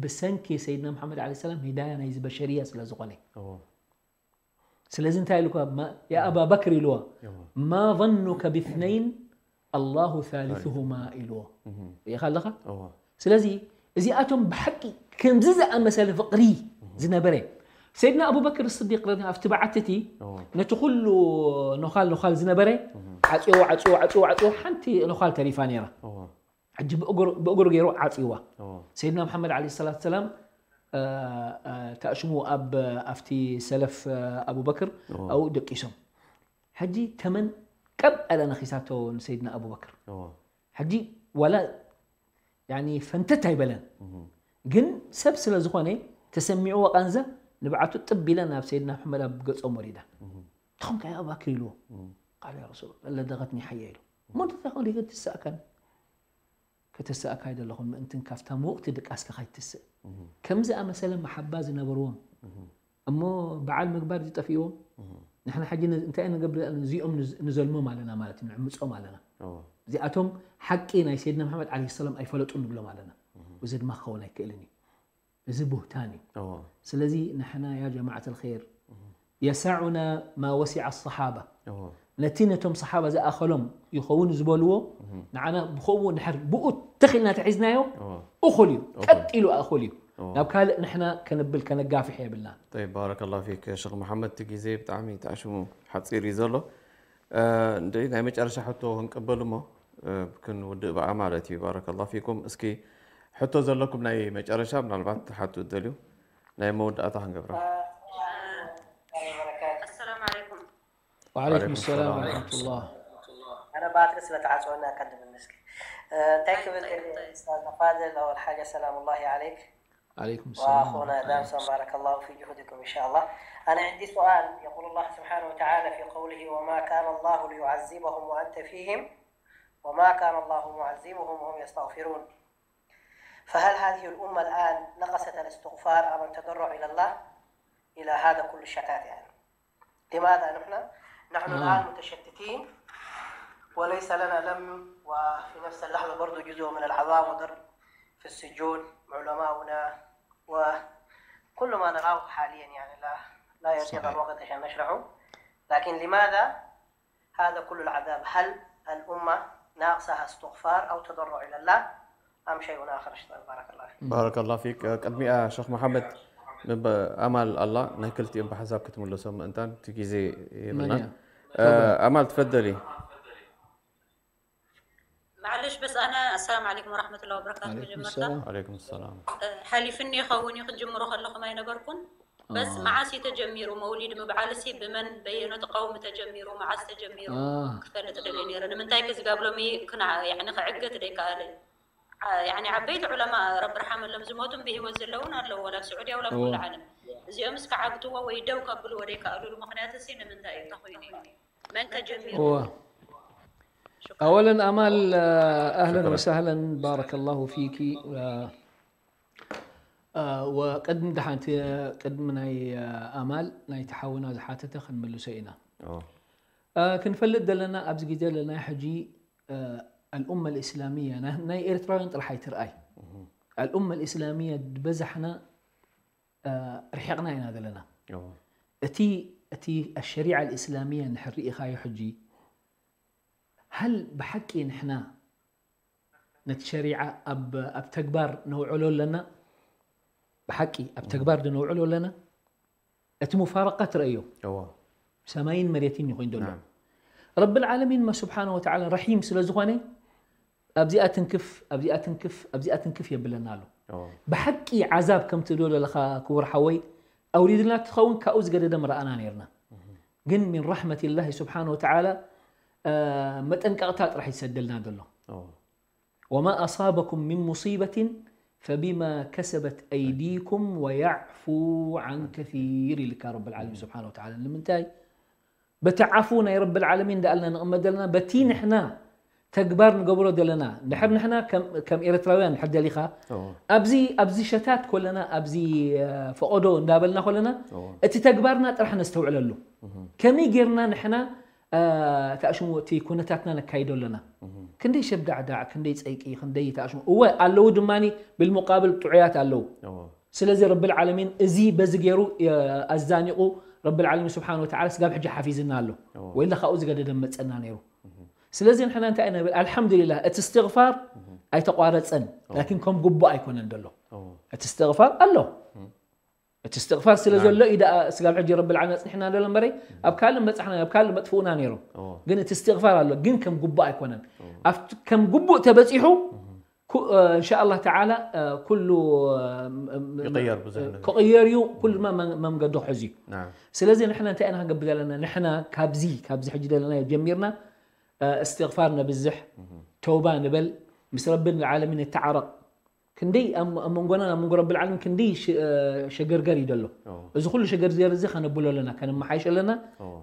ብሰንኪ ሰይድና መሓመድ ዓለ ሰላም ሂዳያ ናይዚ በሸርያ ስለ ዝኾነ ስለዚ እንታይ ኢልኳ ያ ኣባ በክር ኢልዎ ማ ظنك باثنين الله ثالثهما ኢልዎ ርኢኻ ኣለኻ ስለዚ እዚኣቶም ብሓቂ ከምዚ ዝኣመሰለ ፍቕሪ ዝነበረ ሰይድና ኣቡበክር ስዲቅ ኣብቲ በዓትቲ ነቲ ኩሉ ነዃል ነዃል ዝነበረ ዓፅዎ ዓፅዎ ዓፅዎ ዓፅዎ ሓንቲ ነዃል ተሪፋ ነይራ ሕጂ ብእግሩ ገይሩ ዓፅዋ ሰይድና መሓመድ ዓለ ሰላት ሰላም ተኣሽሙ ኣብ ኣብቲ ሰለፍ ኣቡበክር ኣብኡ ደቂሶም ሕጂ ተመን ቀብ ኣለ ነኺሳቶ ንሰይድና ኣቡበክር ሕጂ ዋላ ፈንተት ኣይበለን ግን ሰብ ስለ ዝኾነ ተሰሚዕዎ ቃንዛ ንብዓቱ ጥብ ኢለ ናብ ሰይድና መሓመድ ኣብ ገፆም ወሪዳ ትኾንካ ኣቡበክር ኢልዎ ቃል ያ ረሱል ለደቀትኒ ሓያ ኢሉ እሞ እንታይ ኮን ትስእከን ከተስእካ ኣይደለኹን ምእንትን ካብታ ምውቕቲ ድቃስካ ካይትስእ ከም ዝኣመሰለ መሓባ ዝነበርዎም እሞ በዓል ምግባር ዝጠፊእዎም ንሕና ሕጂ እንታይ ንገብር እዚኦም ንዘልሞም ኣለና ማለት እዩ ንዕምፆም ኣለና እዚኣቶም ሓቂ ናይ ሰይድና መሓመድ ዓለ ሰላም ኣይፈለጡን ንብሎም ኣለና እዚ ድማ ክኸውን ኣይክእልን እዩ እዚ ቡህታን እዩ ስለዚ ንሕና ያ ጀማዓት ልኸይር يسعنا ما وسع الصحابة ነቲ ነቶም صحابة ዝኣኸሎም ይኸውን ዝበልዎ ንዓና ብኸምኡ እንድሕር ብኡ ተኺልና ተሒዝናዮ እኹል እዩ ቀጥ ኢሉ ኣኹል እዩ ናብ ካልእ ንሕና ከነብል ከነጋፍሕ የብልና طيب بارك الله فيك شيخ محمد እቲ ግዜ ብጣዕሚ ተኣሽሙ ሓፂር እዩ ዘሎ እንደ ናይ መጨረሻ ሕቶ ክንቅበል እሞ ክንውድእ በኣ ማለት እዩ بارك الله فيكم እስኪ ሕቶ ዘለኩም ናይ መጨረሻ ምናልባት ትሓቱ ትደልዩ ናይ መወዳእታ ክንገብራ السلام عليكم وعليكم السلام ورحمة الله أنا باتري سلة عسونا أقدم المسك تنكب أستاذ فاضل أول حاجة سلام الله عليك عليكم السلام وأخونا دامسون بارك الله في جهودكم إن شاء الله أنا عندي سؤال يقول الله سبحانه وتعالى في قوله وما كان الله ليعذبهم وأنت فيهم وما كان الله معذبهم وهم يستغفرون فهل هذه الأمة الآن نقصت الاستغفار أم التضرع إلى الله إلى هذا كل الشتات يعني لماذا نحن؟ نحن آه. الآن متشتتين وليس لنا لم وفي نفس اللحظة برضو جزء من العذاب وضرب في السجون علماؤنا وكل ما نراه حاليا يعني لا لا يطيق الوقت عشان نشرحه لكن لماذا هذا كل العذاب هل الأمة ناقصها استغفار أو تضرع إلى الله أم شيء آخر أشتغل بارك الله فيك بارك الله فيك ቅድሚኣ ሸኽ መሓመድ ኣማል ኣላ ናይ ክልቲኦም ብሓሳብ ክትምልሶ ምእንታን እቲ ግዜ የብልናን ኣማል ትፈደሊ معلش بس أنا السلام عليكم ورحمة الله وبركاته عليكم السلام عليكم السلام ሓሊፍኒ ይኸውን እዩ ክትጅምሮ ከለኹም ኣይነበርኩን በስ መዓስ እዩ ተጀሚሩ መውሊድ ምብዓልሲ ብመን በየኖት ቀውሚ ተጀሚሩ መዓስ ተጀሚሩ ክፈልጥ ደልየ ነይረ ንምንታይ ክዝጋብ ሎሚ ክዕግት ደይከኣለ ያኒ ዓበይቲ ዑለማ ረቢ ርሓመሎም ዝሞቱን ብሂወት ዘለውን ኣለዉ ወላ ኣብ ስዑድያ ወላ ኣብ ኩሉ ዓለም እዚኦምስ ክዓግትዎ ወይ ደው ከብልዎ ደይከኣሉሉ ምክንያት ሲ ንምንታይ እዩ ተኮይኑ እዩ መን ተጀሚሩ أولا أمال أهلا وسهلا بارك الله فيك وقدم دحانت قدم ناي أمال ناي تحاونا زحاتته خنملسو إنا ክንፈልጥ ዘለና ኣብዚ ግዜ ዘለና ሕጂ ኣልኡመ ልእስላሚያ ናይ ኤርትራውያን ጥራሕ ኣይትርኣይ ኣልኡመ ልእስላሚያ ዝበዛሕና ርሒቕና ኢና ዘለና እቲ እቲ ኣሸሪዓ ልእስላሚያ ንሕር ርኢኻዮ ሕጂ ሃል ብሓቂ ንሕና ነቲ ሸሪዓ ኣብ ተግባር ነውዕሎ ኣለና ብሓቂ ኣብ ተግባር ዶ ነውዕሎ ኣለና እቲ ሙፋረቃ ትረእዮ ሰማይን መሬትን ይኮይን ዘሎ ረቢ ልዓለሚን ስብሓን ወተዓላ ረሒም ስለ ዝኾነ ኣብዚኣ ትንክፍ ኣብዚኣ ትንክፍ ኣብዚኣ ትንክፍ የብለና ኣሎ ብሓቂ ዓዛብ ከምቲ ዶ ዘለኻ ክቡር ሓወይ ኣውሪድልና ትኸውን ካብኡ ዝገደደ ምረኣና ነርና። ግን ምን ረሕመት ላሂ ስብሓን ወተዓላ መጠንቀቕታ ጥራሕ ይሰደልና ዘሎ። ወማ ኣሳበኩም ምን ሙሲበትን ፈቢማ ከሰበት ኣይዲኩም ወያዕፉ ዓን ከሲር ኢልካ ረብ ልዓለሚን ስብሓን ወተዓላ። ንምንታይ በቲ ዓፉ ናይ ረብ ልዓለሚን እንዳኣልና ንቕመጥ ዘለና በቲ ንሕና ተግባር ንገብሮ ዘለና። ድሕር ንሕና ከም ኤርትራውያን ድሕር ደሊኻ ኣብዚ ሸታት ኮለና ኣብዚ ፈቐዶ እንዳበልና ኮለና እቲ ተግባርና ጥራሕ ነስተውዕለሉ። ከመይ ጌርና ንሕና ተኣሽሙ እቲ ኩነታትና ነካይዶ ኣለና? ክንደይ ሸብዳዕዳዕ፣ ክንደይ ጸይቂ፣ ክንደይ ተኣሽሙ እወ ኣለዉ ድማ ብልሙቃብል ጥዑያት ኣለዉ። ስለዚ ረብል ዓለሚን እዚ በዚ ገይሩ ኣዛኒቑ ረብል ዓለሚን ስብሓን ወተዓላ ስጋብ ሕጂ ሓፊዝና ኣሎ። ወይላ ካብኡ ዝገደደ መጸና ነይሩ። ስለዚ ንሕና እንታይ ኢና ንብል? ኣልሓምዱሊላህ እቲ እስትግፋር ኣይተቋረጸን፣ ላኪን ከም ግቡእ ኣይኮነን ዘሎ። እቲ እስትግፋር ኣሎ። እቲ እስትግፋር ስለ ዘሎ እዩ ደኣ ስጋብ ሕጂ ረብል ዓለሚን ኣጽኒሕና ዘሎ እምበረይ ኣብ ካልእ መጻሕና ኣብ ካልእ መጥፍኡና ነይሮም። ግን እቲ እስትግፋር ኣሎ፣ ግን ከም ግቡእ ኣይኮነን። ኣብቲ ከም ግቡእ ተበጺሑ እንሻ ኣላህ ተዓላ ኩሉ ክቕየር እዩ፣ ኩሉ ድማ መንገዱ ክሕዝ እዩ። ስለዚ ንሕና እንታይ ኢና ክንገብር ዘለና? ንሕና ካብዚ ካብዚ ሕጂ ዘለናዮ ጀሚርና እስትግፋር ነብዝሕ፣ ተውባ ንበል፣ ምስ ረቢ ዓለሚን ንተዓረቕ። ክንደይ ኣብ መንጎናን ኣብ መንጎ ረቢ ዓለሚን ክንደይ ሸገርገር እዩ ዘሎ። እዚ ኩሉ ሸገርገር እዚ ከነብሎ ኣለና፣ ከነመሓይሽ ኣለና።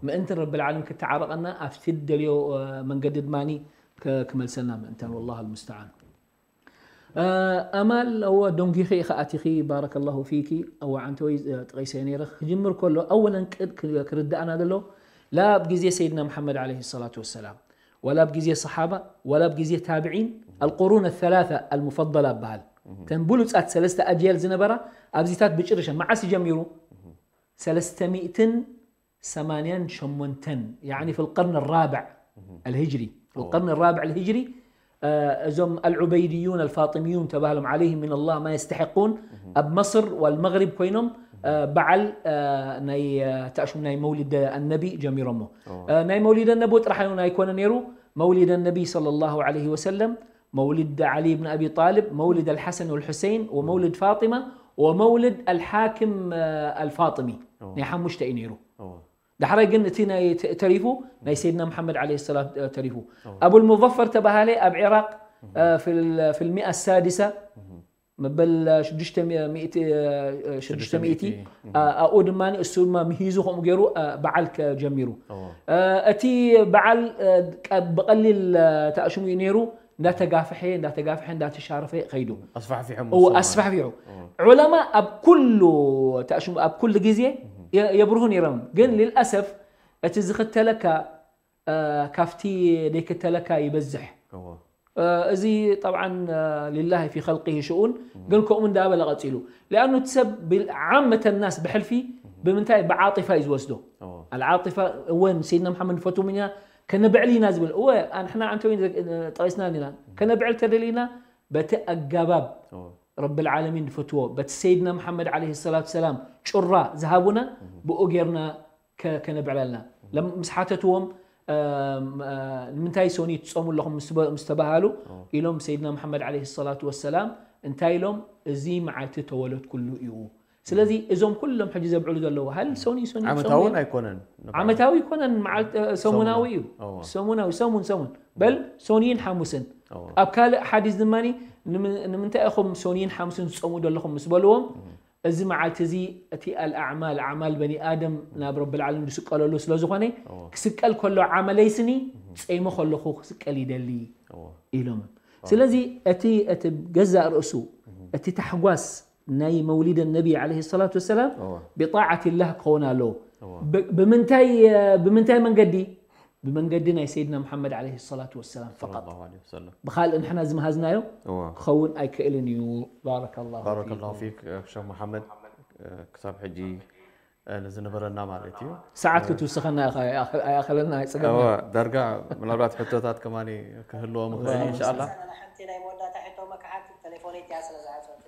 ምእንትን ረቢ ዓለሚን ክተዓረቐና ኣብቲ ደልዮ መንገዲ ድማ ክመልሰና ምእንተን። ወላሁ ልሙስተዓን። ኣማል፣ እወ ደንጒኺ ኢኺ ኣቲኺ፣ ባረከላሁ ፊኪ። እወ ዓንተወይ ጠቒሰዮ ነይረ። ክጅምር ከሎ ኣወለን ክርድኣና ዘሎ ላ ኣብ ግዜ ሰይድና መሓመድ ዓለይሂ ሰላቱ ወሰላም፣ ወላ ኣብ ግዜ ሰሓባ፣ ወላ ኣብ ግዜ ታብዒን፣ ኣልቁሩን ኣላታ ኣልሙፈደላ ይበሃል። ተን ብሉጻት ሰለስተ ኣጅያል ዝነበራ ኣብዚታት ብጭርሸ መዓስ ጀሚሩ? ሰለስተ ሚእትን ሰማንያን ሸሞንተን፣ ያዕኒ ፊ ልቀርን ራብዕ ኣልሂጅሪ፣ ፊ ልቀርን ራብዕ ኣልሂጅሪ፣ እዞም ኣልዑበይድዩን ኣልፋጢምዩን ተባህሎም ዓለይሂም ሚን ኣላህ ማ የስተሐቁን ኣብ መስር ወልመግሪብ ኮይኖም በዓል ናይ ተእሽም ናይ መውሊድ ኣነቢ ጀሚሮሞ። ናይ መውሊድ ኣነቢ ጥራሕ እውን ኣይኮነ ነይሩ። መውሊድ ኣነቢ ሰለላሁ ዓለይሂ ወሰለም፣ መውሊድ ዓሊ ብን ኣቢ ጣልብ፣ መውሊድ ኣልሐሰን ወልሑሰይን ወመውሊድ ፋጢማ ወመውሊድ ኣልሓኪም ኣልፋጢሚ ናይ ሓሙሽተ እዩ ነይሩ። ዳሕራይ ግን እቲ ናይ ተሪፉ ናይ ሰይድና መሓመድ ዓለይሂ ሰላም ተሪፉ። ኣቡል ሙዘፈር ተባሃለ ኣብ ዒራቕ ፊል ሚኣ ሳዲሳ መበል ሽዱሽተ ሚእቲ ኣብኡ ድማ እሱ ድማ ምሂዙ ከምኡ ገይሩ በዓል ጀሚሩ። እቲ በዓል ብቐሊል ተኣሽሙ እዩ ነይሩ። እንዳተጋፍሐ እንዳተጋፍሐ እንዳተሻረፈ ከይዱ። ኣስፋሕፊሖም እዎ ኣስፋሕፊሑ። ዑለማ ኣብ ኩሉ ተኣሽሙ ኣብ ኩሉ ግዜ የብርሁ ነይሮም። ግን ልልኣሰፍ እቲ ዝኽተለካ ካብቲ ደይክተለካ ይበዝሕ። እዚ ጠብዓን ሊላሂ ፊ ኸልቂሂ ሽኡን። ግን ከምኡ እንዳበለ ቀፂሉ። ሊኣኑ እቲ ሰብ ዓመተ ናስ ብሕልፊ ብምንታይ ብዓጢፋ እዩ ዝወስዶ። ኣልዓጢፋ እወ ንሰይድና መሓመድ ንፈትዎም ኢና ከነብዕል ኢና ዝብል እወ ንሕና ኣንተ ጠቂስና ና ከነብዕል ተደሊና በቲ ኣጋባብ ረብል ዓለሚን ዝፈትዎ በቲ ሰይድና መሓመድ ዓለይሂ ሰላቱ ሰላም ጩራ ዝሃቡና ብኡ ጌርና ከነብዕል ኣለና። ምስ ሓተትዎም ንምንታይ ሶኒ ትፀሙ ኣለኹም ምስ ተባሃሉ ኢሎም ሰይድና መሓመድ ዓለይሂ ሰላቱ ወሰላም እንታይ ኢሎም? እዚ መዓልቲ ተወለድኩሉ እዩ። ስለዚ እዞም ኩሎም ሕጂ ዘብዕሉ ዘለዉ ሃል ሶኒ ሶኒ ዓመታዊ እውን ኣይኮነን። ዓመታዊ ኣይኮነን፣ ሰሙናዊ እዩ። ሰሙናዊ ሰሙን ሰሙን በል ሶኒን ሓሙስን። ኣብ ካልእ ሓዲስ ድማ ንምንታይ ኢኹም ሶኒን ሓሙስን ትፀሙ ዘለኹም ምስ በልዎም እዚ መዓልቲ እዚ እቲ ኣልኣዕማል ኣዕማል በኒ ኣደም ናብ ረብል ዓለሚን ዝስቀለሉ ስለ ዝኾነ ክስቀል ከሎ ዓመለይ ስኒ ጸይመ ከለኹ ክስቀል ይደሊ ኢሎም። ስለዚ እቲ እቲ ገዛእ ርእሱ እቲ ታሕጓስ ናይ መውሊድ ነቢ ዓለይሂ ሰላቱ ወሰላም ብጣዓት ላህ ክኸውን ኣለዎ። ብምንታይ መንገዲ? ብመንገዲ ናይ ሰይድና መሓመድ ዓለይሂ ሰላቱ ወሰላም ፈቐጥ። ብኻልእ ንሕና ዝመሃዝናዮ ክኸውን ኣይክእልን እዩ። ባረከላሁ ፊኩም። ፊክ ሸኽ መሓመድ። ክሳብ ሕጂ ንዝነበረና ማለት እዩ። ሰዓት ክትውስኸና ኣይኣኸለና ኣይፀገምና። ዳርጋ ምናልባት ሕቶታት ከማኒ ክህልዎም ይኽእል እዩ እንሻላ። ሓንቲ ናይ መወዳእታ ሕቶ መክሓት ተሌፎነይ እቲኣ ስለ ዝዓፀወት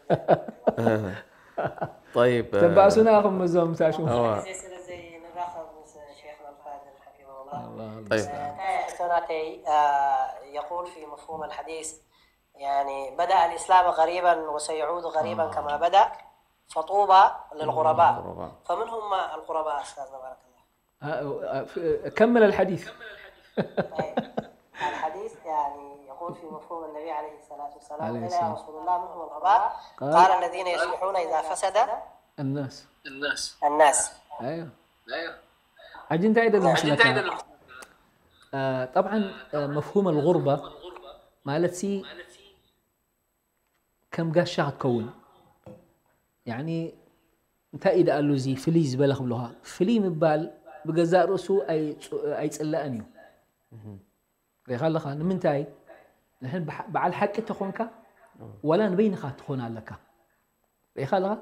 ጠይብ ተባእሱና ኢኹም እዞም ታሽሙ። ግዜ ስለ ዘይንራኸብ ምስ ሼኽና ኣልፋድል ሓፊظሁላህ። ጠይብ እንታይ ሕቶ ናተይ የቁል ፊ መፍሁም ኣልሓዲስ يعني بدأ الإسلام غريبا وسيعود غريبا كما بدأ، فطوبى للغرباء. فمن هم الغرباء أستاذنا؟ بارك الله. كمل الحديث. طيب. الحديث يعني يقول في مفهوم النبي عليه الصلاة والسلام، قيل يا رسول الله من هم الغرباء؟ قال الذين يصلحون إذا فسد الناس الناس. ايوه ايوه حاجة انت عايز مسلك طبعا مفهوم الغربة مالت سي ከም ጋሻ ክትከውን يعني እንታይ ኢደ ኣሉ እዚ ፍልይ ዝበለ ክብልኻ ፍልይ ምባል ብገዛእ ርእሱ ኣይፅላእን እዩ ሪኻ ኣለኻ ንምንታይ ንሕን በዓል ሓቂ ተኾንካ ወላ ንበይንኻ ትኾን ኣለካ ሪኻ ኣለኻ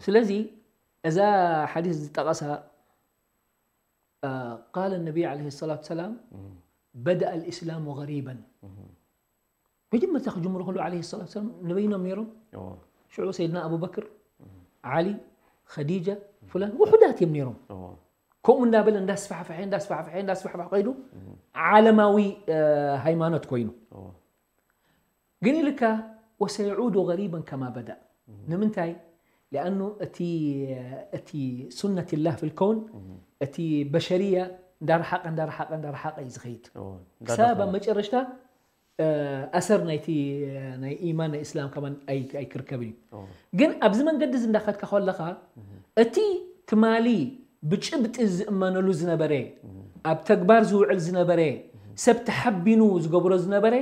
ስለዚ እዛ ሓዲስ ዝጠቐሳ قال النبي عليه الصلاة والسلام بدأ الإسلام غريبا መጀመርታ ክጅምሩ ከሉ عليه الصلاة والسلام ንበይኖም ነይሮም ሽዑ ሰይድና ኣቡበክር ዓሊ ኸዲጃ ፍላን ውሑዳት እዮም ነይሮም ከምኡ እንዳበለ እንዳስፋሕፈሐ እንዳስፋሕፈሐ እንዳስፋሕፈሐ ከይዱ ዓለማዊ ሃይማኖት ኮይኑ ግን ኢልካ وسيعود غريبا كما بدأ ንምንታይ لأنه እቲ እቲ سنة الله في الكون እቲ በሸርያ እንዳረሓቀ እንዳረሓቀ እንዳረሓቀ እዩ ዝኸይድ ክሳብ ኣብ መጨረሽታ ኣሰር ናይቲ ናይ ኢማን ናይ እስላም ከማን ኣይክርከብን እዩ ግን ኣብዚ መንገዲ እዚ እንዳኸድካ ከለኻ እቲ ትማሊ ብጭብጢ ዝእመነሉ ዝነበረ ኣብ ተግባር ዝውዕል ዝነበረ ሰብ ተሓቢኑ ዝገብሮ ዝነበረ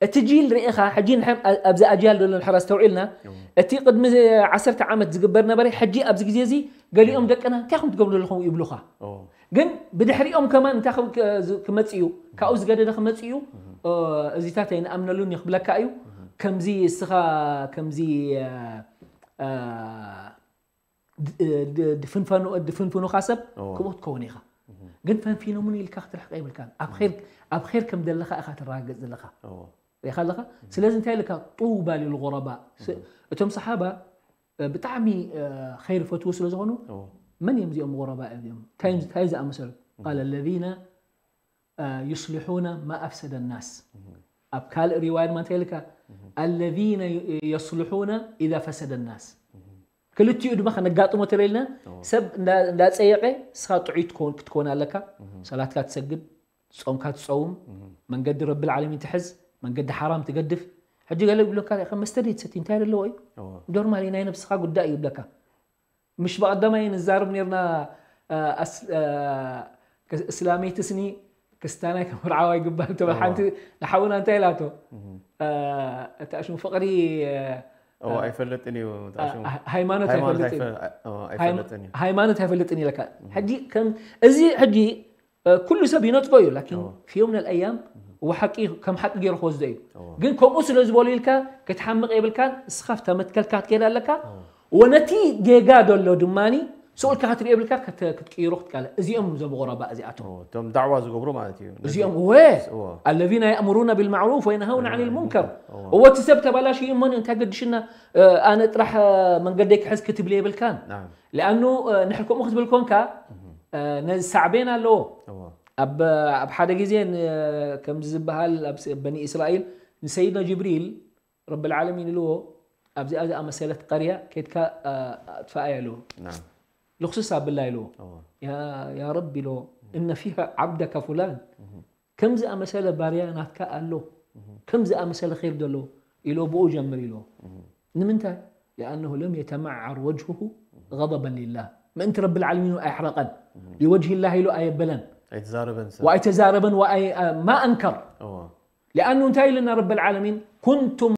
እቲ ጂል ርኢኻ ሕጂ ንሕም ኣብዚ ኣጅያል ዘሎ ንሕር ኣስተውዒልና እቲ ቅድሚ ዓሰርተ ዓመት ዝግበር ነበረ ሕጂ ኣብዚ ግዜ እዚ ገሊኦም ደቅና እንታይ ኹም ትገብሩ ዘለኹም ይብሉኻ ግን ብድሕሪኦም ከማን እንታይ ክመጽእ እዩ ካብኡ ዝገደደ ክመጽእ እዩ እዚታት ኣይንኣምነሉን እዩ ክብለካ እዩ ከምዚ እስኻ ከምዚ ድፍንፍኑኻ ሰብ ክምኡ ትከውን ኢኻ ግን ፈንፊኖምን ኢልካ ክትርሕቀ ይብልካን ኣብ ር ከም ዘለኻ ኢኻ ትረጋገጽ ዘለኻ ሪኻ ኣለኻ ስለዚ እንታይ ኢልካ ጡባ ልልغረባ እቶም ሰሓባ ብጣዕሚ ኸይር ፈትዉ ስለ ዝኾኑ መን እዮም እዚኦም غረባ እዮም እንታይ ዝኣመሰሉ قال الذين يصلحون ما أفسد الناس ኣብ ካልእ ሪዋያ ድማ እንታይ ኢልካ الذين يصلحون إذا فسد الناس ክልቲኡ ድማ ከነጋጥሞ ተለልና ሰብ እንዳፀየቀ ስኻ ጥዑይ ክትኮን ኣለካ ሰላትካ ትሰግድ ጾምካ ትጸውም መንገዲ ረቢ ዓለሚን ትሕዝ መንገዲ ሓራም ትገድፍ ሕጂ ገለ ይብለካ ከም መስተ ደይ ትሰቲ እንታይ ኣለዎ እዩ ኖርማል ናይ ነብስኻ ጉዳይ እዩ ይብለካ ምሽ ብቐዳማይ ንዛረብ ነርና እስላመይቲ ስኒ ክስታናይ ከም ርዓዋ ይግባል ትብል ሓንቲ ንሓውና እንታይ ኢላቶ እታ ሽሙ ፍቕሪ ኣይፈልጥን እዩ ሃይማኖት ኣይፈልጥን ሃይማኖት ኣይፈልጥን ኢለካ ሕጂ እዚ ሕጂ ኩሉ ሰብ ይነጥፎ እዩ ላኪን ፊ ዮም ኣያም ወሓቂ ከም ሓቂ ገይሩ ክወስዶ እዩ ግን ከምኡ ስለ ዝበሉ ኢልካ ክትሓምቕ የብልካን እስኻ ተመትከልካ ክትከይድ ኣለካ ወነቲ ጌጋ ደሎ ድማ ስኡልካ ክትርኢ የብልካ ክትቅይሮ ክትካለ እዚኦም እዞም غረባ እዚኣቶም እቶም ዳዕዋ ዝገብሩ ማለት እዩ እዚኦም ወ الذين يأمرون بالمعروف وينهون عن المنكر እወ እቲ ሰብ ተባላሽ እዩ እሞ እንታይ ገድሽና ኣነ ጥራሕ መንገደይ ክሕዝ ክትብል የብልካን لأنه ንሕር ከምኡ ክትብል ኮንካ ነዚ ሳዕቤን ኣለዎ ኣብ ሓደ ግዜ ከምዚ ዝበሃል ኣብ በኒ እስራኤል ንሰይድና ጅብሪል ረቢ ዓለሚን ኢልዎ ኣብዚኣ ዝኣመሰለት ቀርያ ከድካ ኣጥፋኣያ ኣለዎ ልክሱስ ኣብላ ኢልዎ ያ ረቢ ኢልዎ እነ ፊሃ ዓብደካ ፉላን ከም ዝኣመሰለ ባርያ ናትካ ኣሎ ከም ዝኣመሰለ ር ዘለዎ ኢልዎ ብኡ ጀምር ኢልዎ ንምንታይ لأنه لم يتمعر وجهه غضبا لله ምእንቲ ረቢ ዓለሚን ኣይሕረቐን لوجه الله ኢሉ ኣየበለን ኣይተዛረበን ኣይተዛረበን ማ أنكر لأنه እንታይ ኢልና ረቢ ዓለሚን كنتم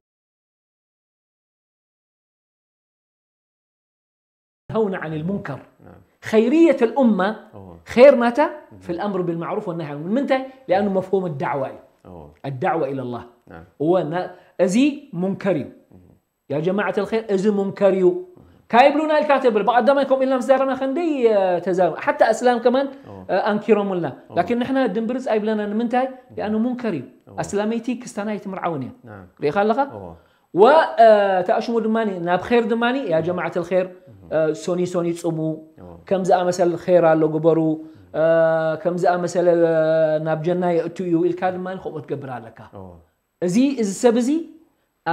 تنهون عن المنكر خيرية الأمة خير ናታ في الأمر بالمعروف والنهي عن المنكر ምንታይ لأنه مفهوم الدعوة እዩ الدعوة إلى الله እዚ منكر እዩ يا جماعة الخير እዚ منكر እዩ ካይብሉና ኢልካ ተብል ብቀዳማይ ከምኡ ኢልና ምስ ዛረብና ከንደይ ተዛረብ ሓታ እስላም ከማን ኣንኪሮምልና ላኪን ንሕና ድንብርፅ ኣይብለና ንምንታይ ሊኣኑ ሙንከር እዩ ኣስላመይቲ ክስታና ኣይትምርዓውን እያ ርኢኻ ኣለኻ ወተኣሽሙ ድማ ናብ ር ድማ ያ ጀማዓት ር ሶኒ ሶኒ ፅሙ ከም ዝኣመሰለ ር ኣሎ ግበሩ ከም ዝኣመሰለ ናብ ጀና የእቱ እዩ ኢልካ ድማ ከምኡ ትገብር ኣለካ እዚ እዚ ሰብ እዚ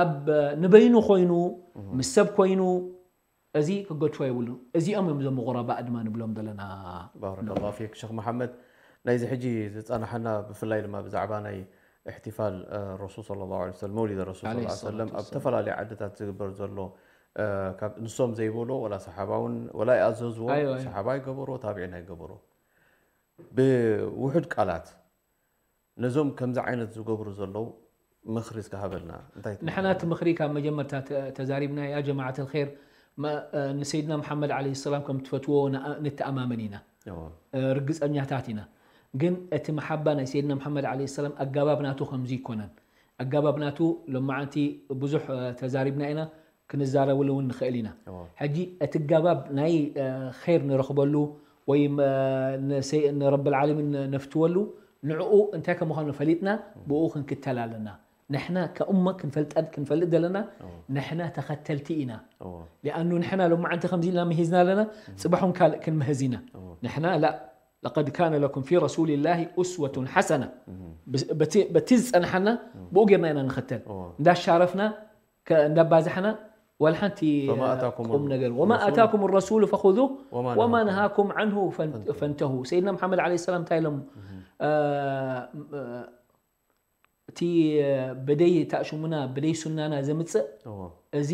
ኣብ ንበይኑ ኮይኑ ምስ ሰብ ኮይኑ እዚ ክገድፎ የብሉ። እዚኦም እዮም እዞም ቁረባእ ድማ ንብሎም ዘለና። ባረከላሁ ፊክ ሸኽ መሓመድ። ናይዚ ሕጂ ዝጸናሓና ብፍላይ ድማ ብዛዕባ ናይ እሕትፋል ረሱል ሰለላሁ ዐለይሂ ወሰለም መውሊድ ረሱል ሰለላሁ ዐለይሂ ወሰለም ኣብ ዝተፈላለዩ ዓድታት ዝግበር ዘሎ ካብ ንሶም ዘይበሎ ወላ ሰሓባ እውን ወላ ይኣዘዝዎ ሰሓባ ይገበሮ ታቢዒን ኣይገበሮ ብውሑድ ቃላት ነዞም ከምዚ ዓይነት ዝገብሩ ዘለዉ ምኽሪ እስከ ሃበልና እንታይ ንሕና እቲ ምኽሪ ካብ መጀመርታ ተዛሪብና ያ ጀማዓት ልኸይር ንሰይድና መሓመድ ዓለ ሰላም ከም ትፈትዎ ንተኣማመን ኢና ርግፀኛታት ኢና ግን እቲ መሓባ ናይ ሰይድና መሓመድ ዓለ ሰላም ኣጋባብ ናቱ ከምዚ ይኮነን ኣጋባብ ናቱ ሎማዓንቲ ብዙሕ ተዛሪብና ኢና ክንዛረብሉ እውን ንኽእል ኢና ሕጂ እቲ ኣጋባብ ናይ ኸይር ንረኽበሉ ወይ ንረብ ዓለሚን ነፍትወሉ ንዕኡ እንታይ ከምዃኑ ፈሊጥና ብኡ ክንክተል ኣለና ንሕና ከእመ ክንፈልጠን ክንፈልጥ ዘለና ንሕና ተኸተልቲ ኢና ሊኣኑ ንሕና ሎማዓንቲ ከምዚ ኢልና ምሂዝና ኣለና ፅባሕ እውን ካልእ ክንምህዝ ኢና ንሕና ላ لقد كان لكم في رسول الله أسوة حسنة በቲ ዝፀንሓና ብኡ ጌርና ኢና ንኸተል እንዳሻረፍና እንዳባዛሕና ወላ ሓንቲ ቁም ነገር وما آتاكم الرسول فخذوه وما نهاكم عنه فانتهوا ሰይድና መሓመድ ዓለ ሰላም እንታይ ኢሎም እቲ ብደይ ተእሽሙና ብደይ ሱናና ዘምፅእ እዚ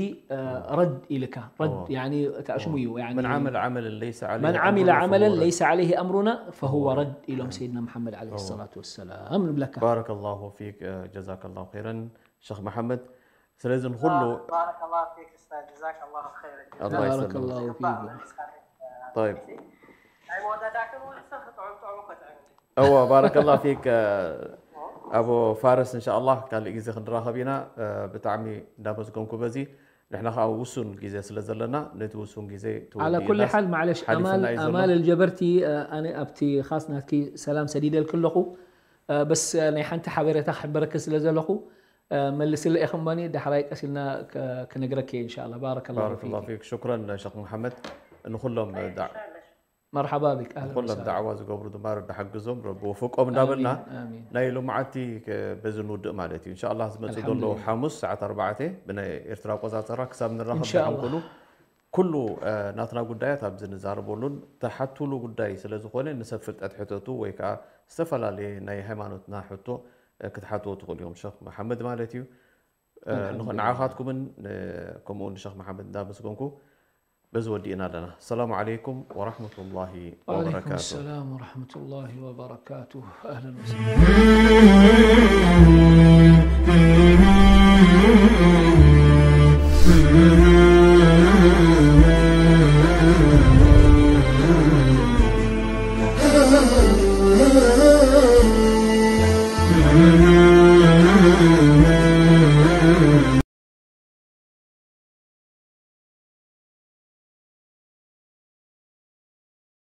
ረድ ኢልካ ረድ ተእሽሙ እዩ من عمل عملا ليس عليه أمرنا فهو رد من عمل عملا ليس عليه أمرنا فهو رد ኢሎም ሰይድና መሓመድ ዓለ ሰላቱ ወሰላም ንብለካ بارك الله فيك جزاك الله خيرا ሸኽ መሓመድ ስለዚ ንኩሉ بارك الله فيك أستاذ جزاك الله خيرا الله يسلمك بارك الله فيك طيب ናይ መወዳእታ ክምልሶ ክጥዑም ጥዑም ከጥዕም እወ ባረከላ ፊክ ኣቦ ፋርስ እንሻ ኣላህ ካልእ ግዜ ክንራኸብ ኢና ብጣዕሚ እንዳመስገንኩ በዚ ንሕና ከዓ ውሱን ግዜ ስለ ዘለና ነቲ ውሱን ግዜ على كل حال معلش أمال أمال الجبرتي ኣነ ኣብቲ ኻስ ናትኪ ሰላም ሰዲደልኪ ኣለኹ በስ ናይ ሓንቲ ሓበሬታ ክሕበረኪ ስለ ዘለኹ መልስለ ኢኹም ባኒ ዳሕራይ ቀሲልና ክነግረኪ እየ እንሻ ኣላ ባረከላ ባረከላ ፊክ ሽኩረን ሸክ መሓመድ ንኩሎም مرحبا بك اهلا ኩሎም ዳዕዋ ዝገብሩ ድማ ረቢ ሓግዞም ረቢ ወፍቆም እንዳበልና ናይ ሎማዓቲ በዚ ንውድእ ማለት እዩ እንሻ ኣላ ዝመፅእ ዘሎ ሓሙስ ሰዓት ኣርባዕተ ብናይ ኤርትራ ኣቆፃፀራ ክሳብ ንራኸብ ድሓን ኩሉ ኩሉ ናትና ጉዳያት ኣብዚ ንዛረበሉን ተሓትሉ ጉዳይ ስለ ዝኾነ ንሰብ ፍልጠት ሕተቱ ወይ ከዓ ዝተፈላለየ ናይ ሃይማኖትና ሕቶ ክትሓትዎ ትኽእሉ እዮም ሸክ መሓመድ ማለት እዩ ንዓኻትኩምን ከምኡ ንሸክ መሓመድ እንዳመስገንኩ በዚ ወዲእና ኣለና ሰላሙ ዓለይኩም ወራሕመቱላሂ وعليكم ወበረካቱ السلام ورحمة الله وبركاته أهلا وسهلا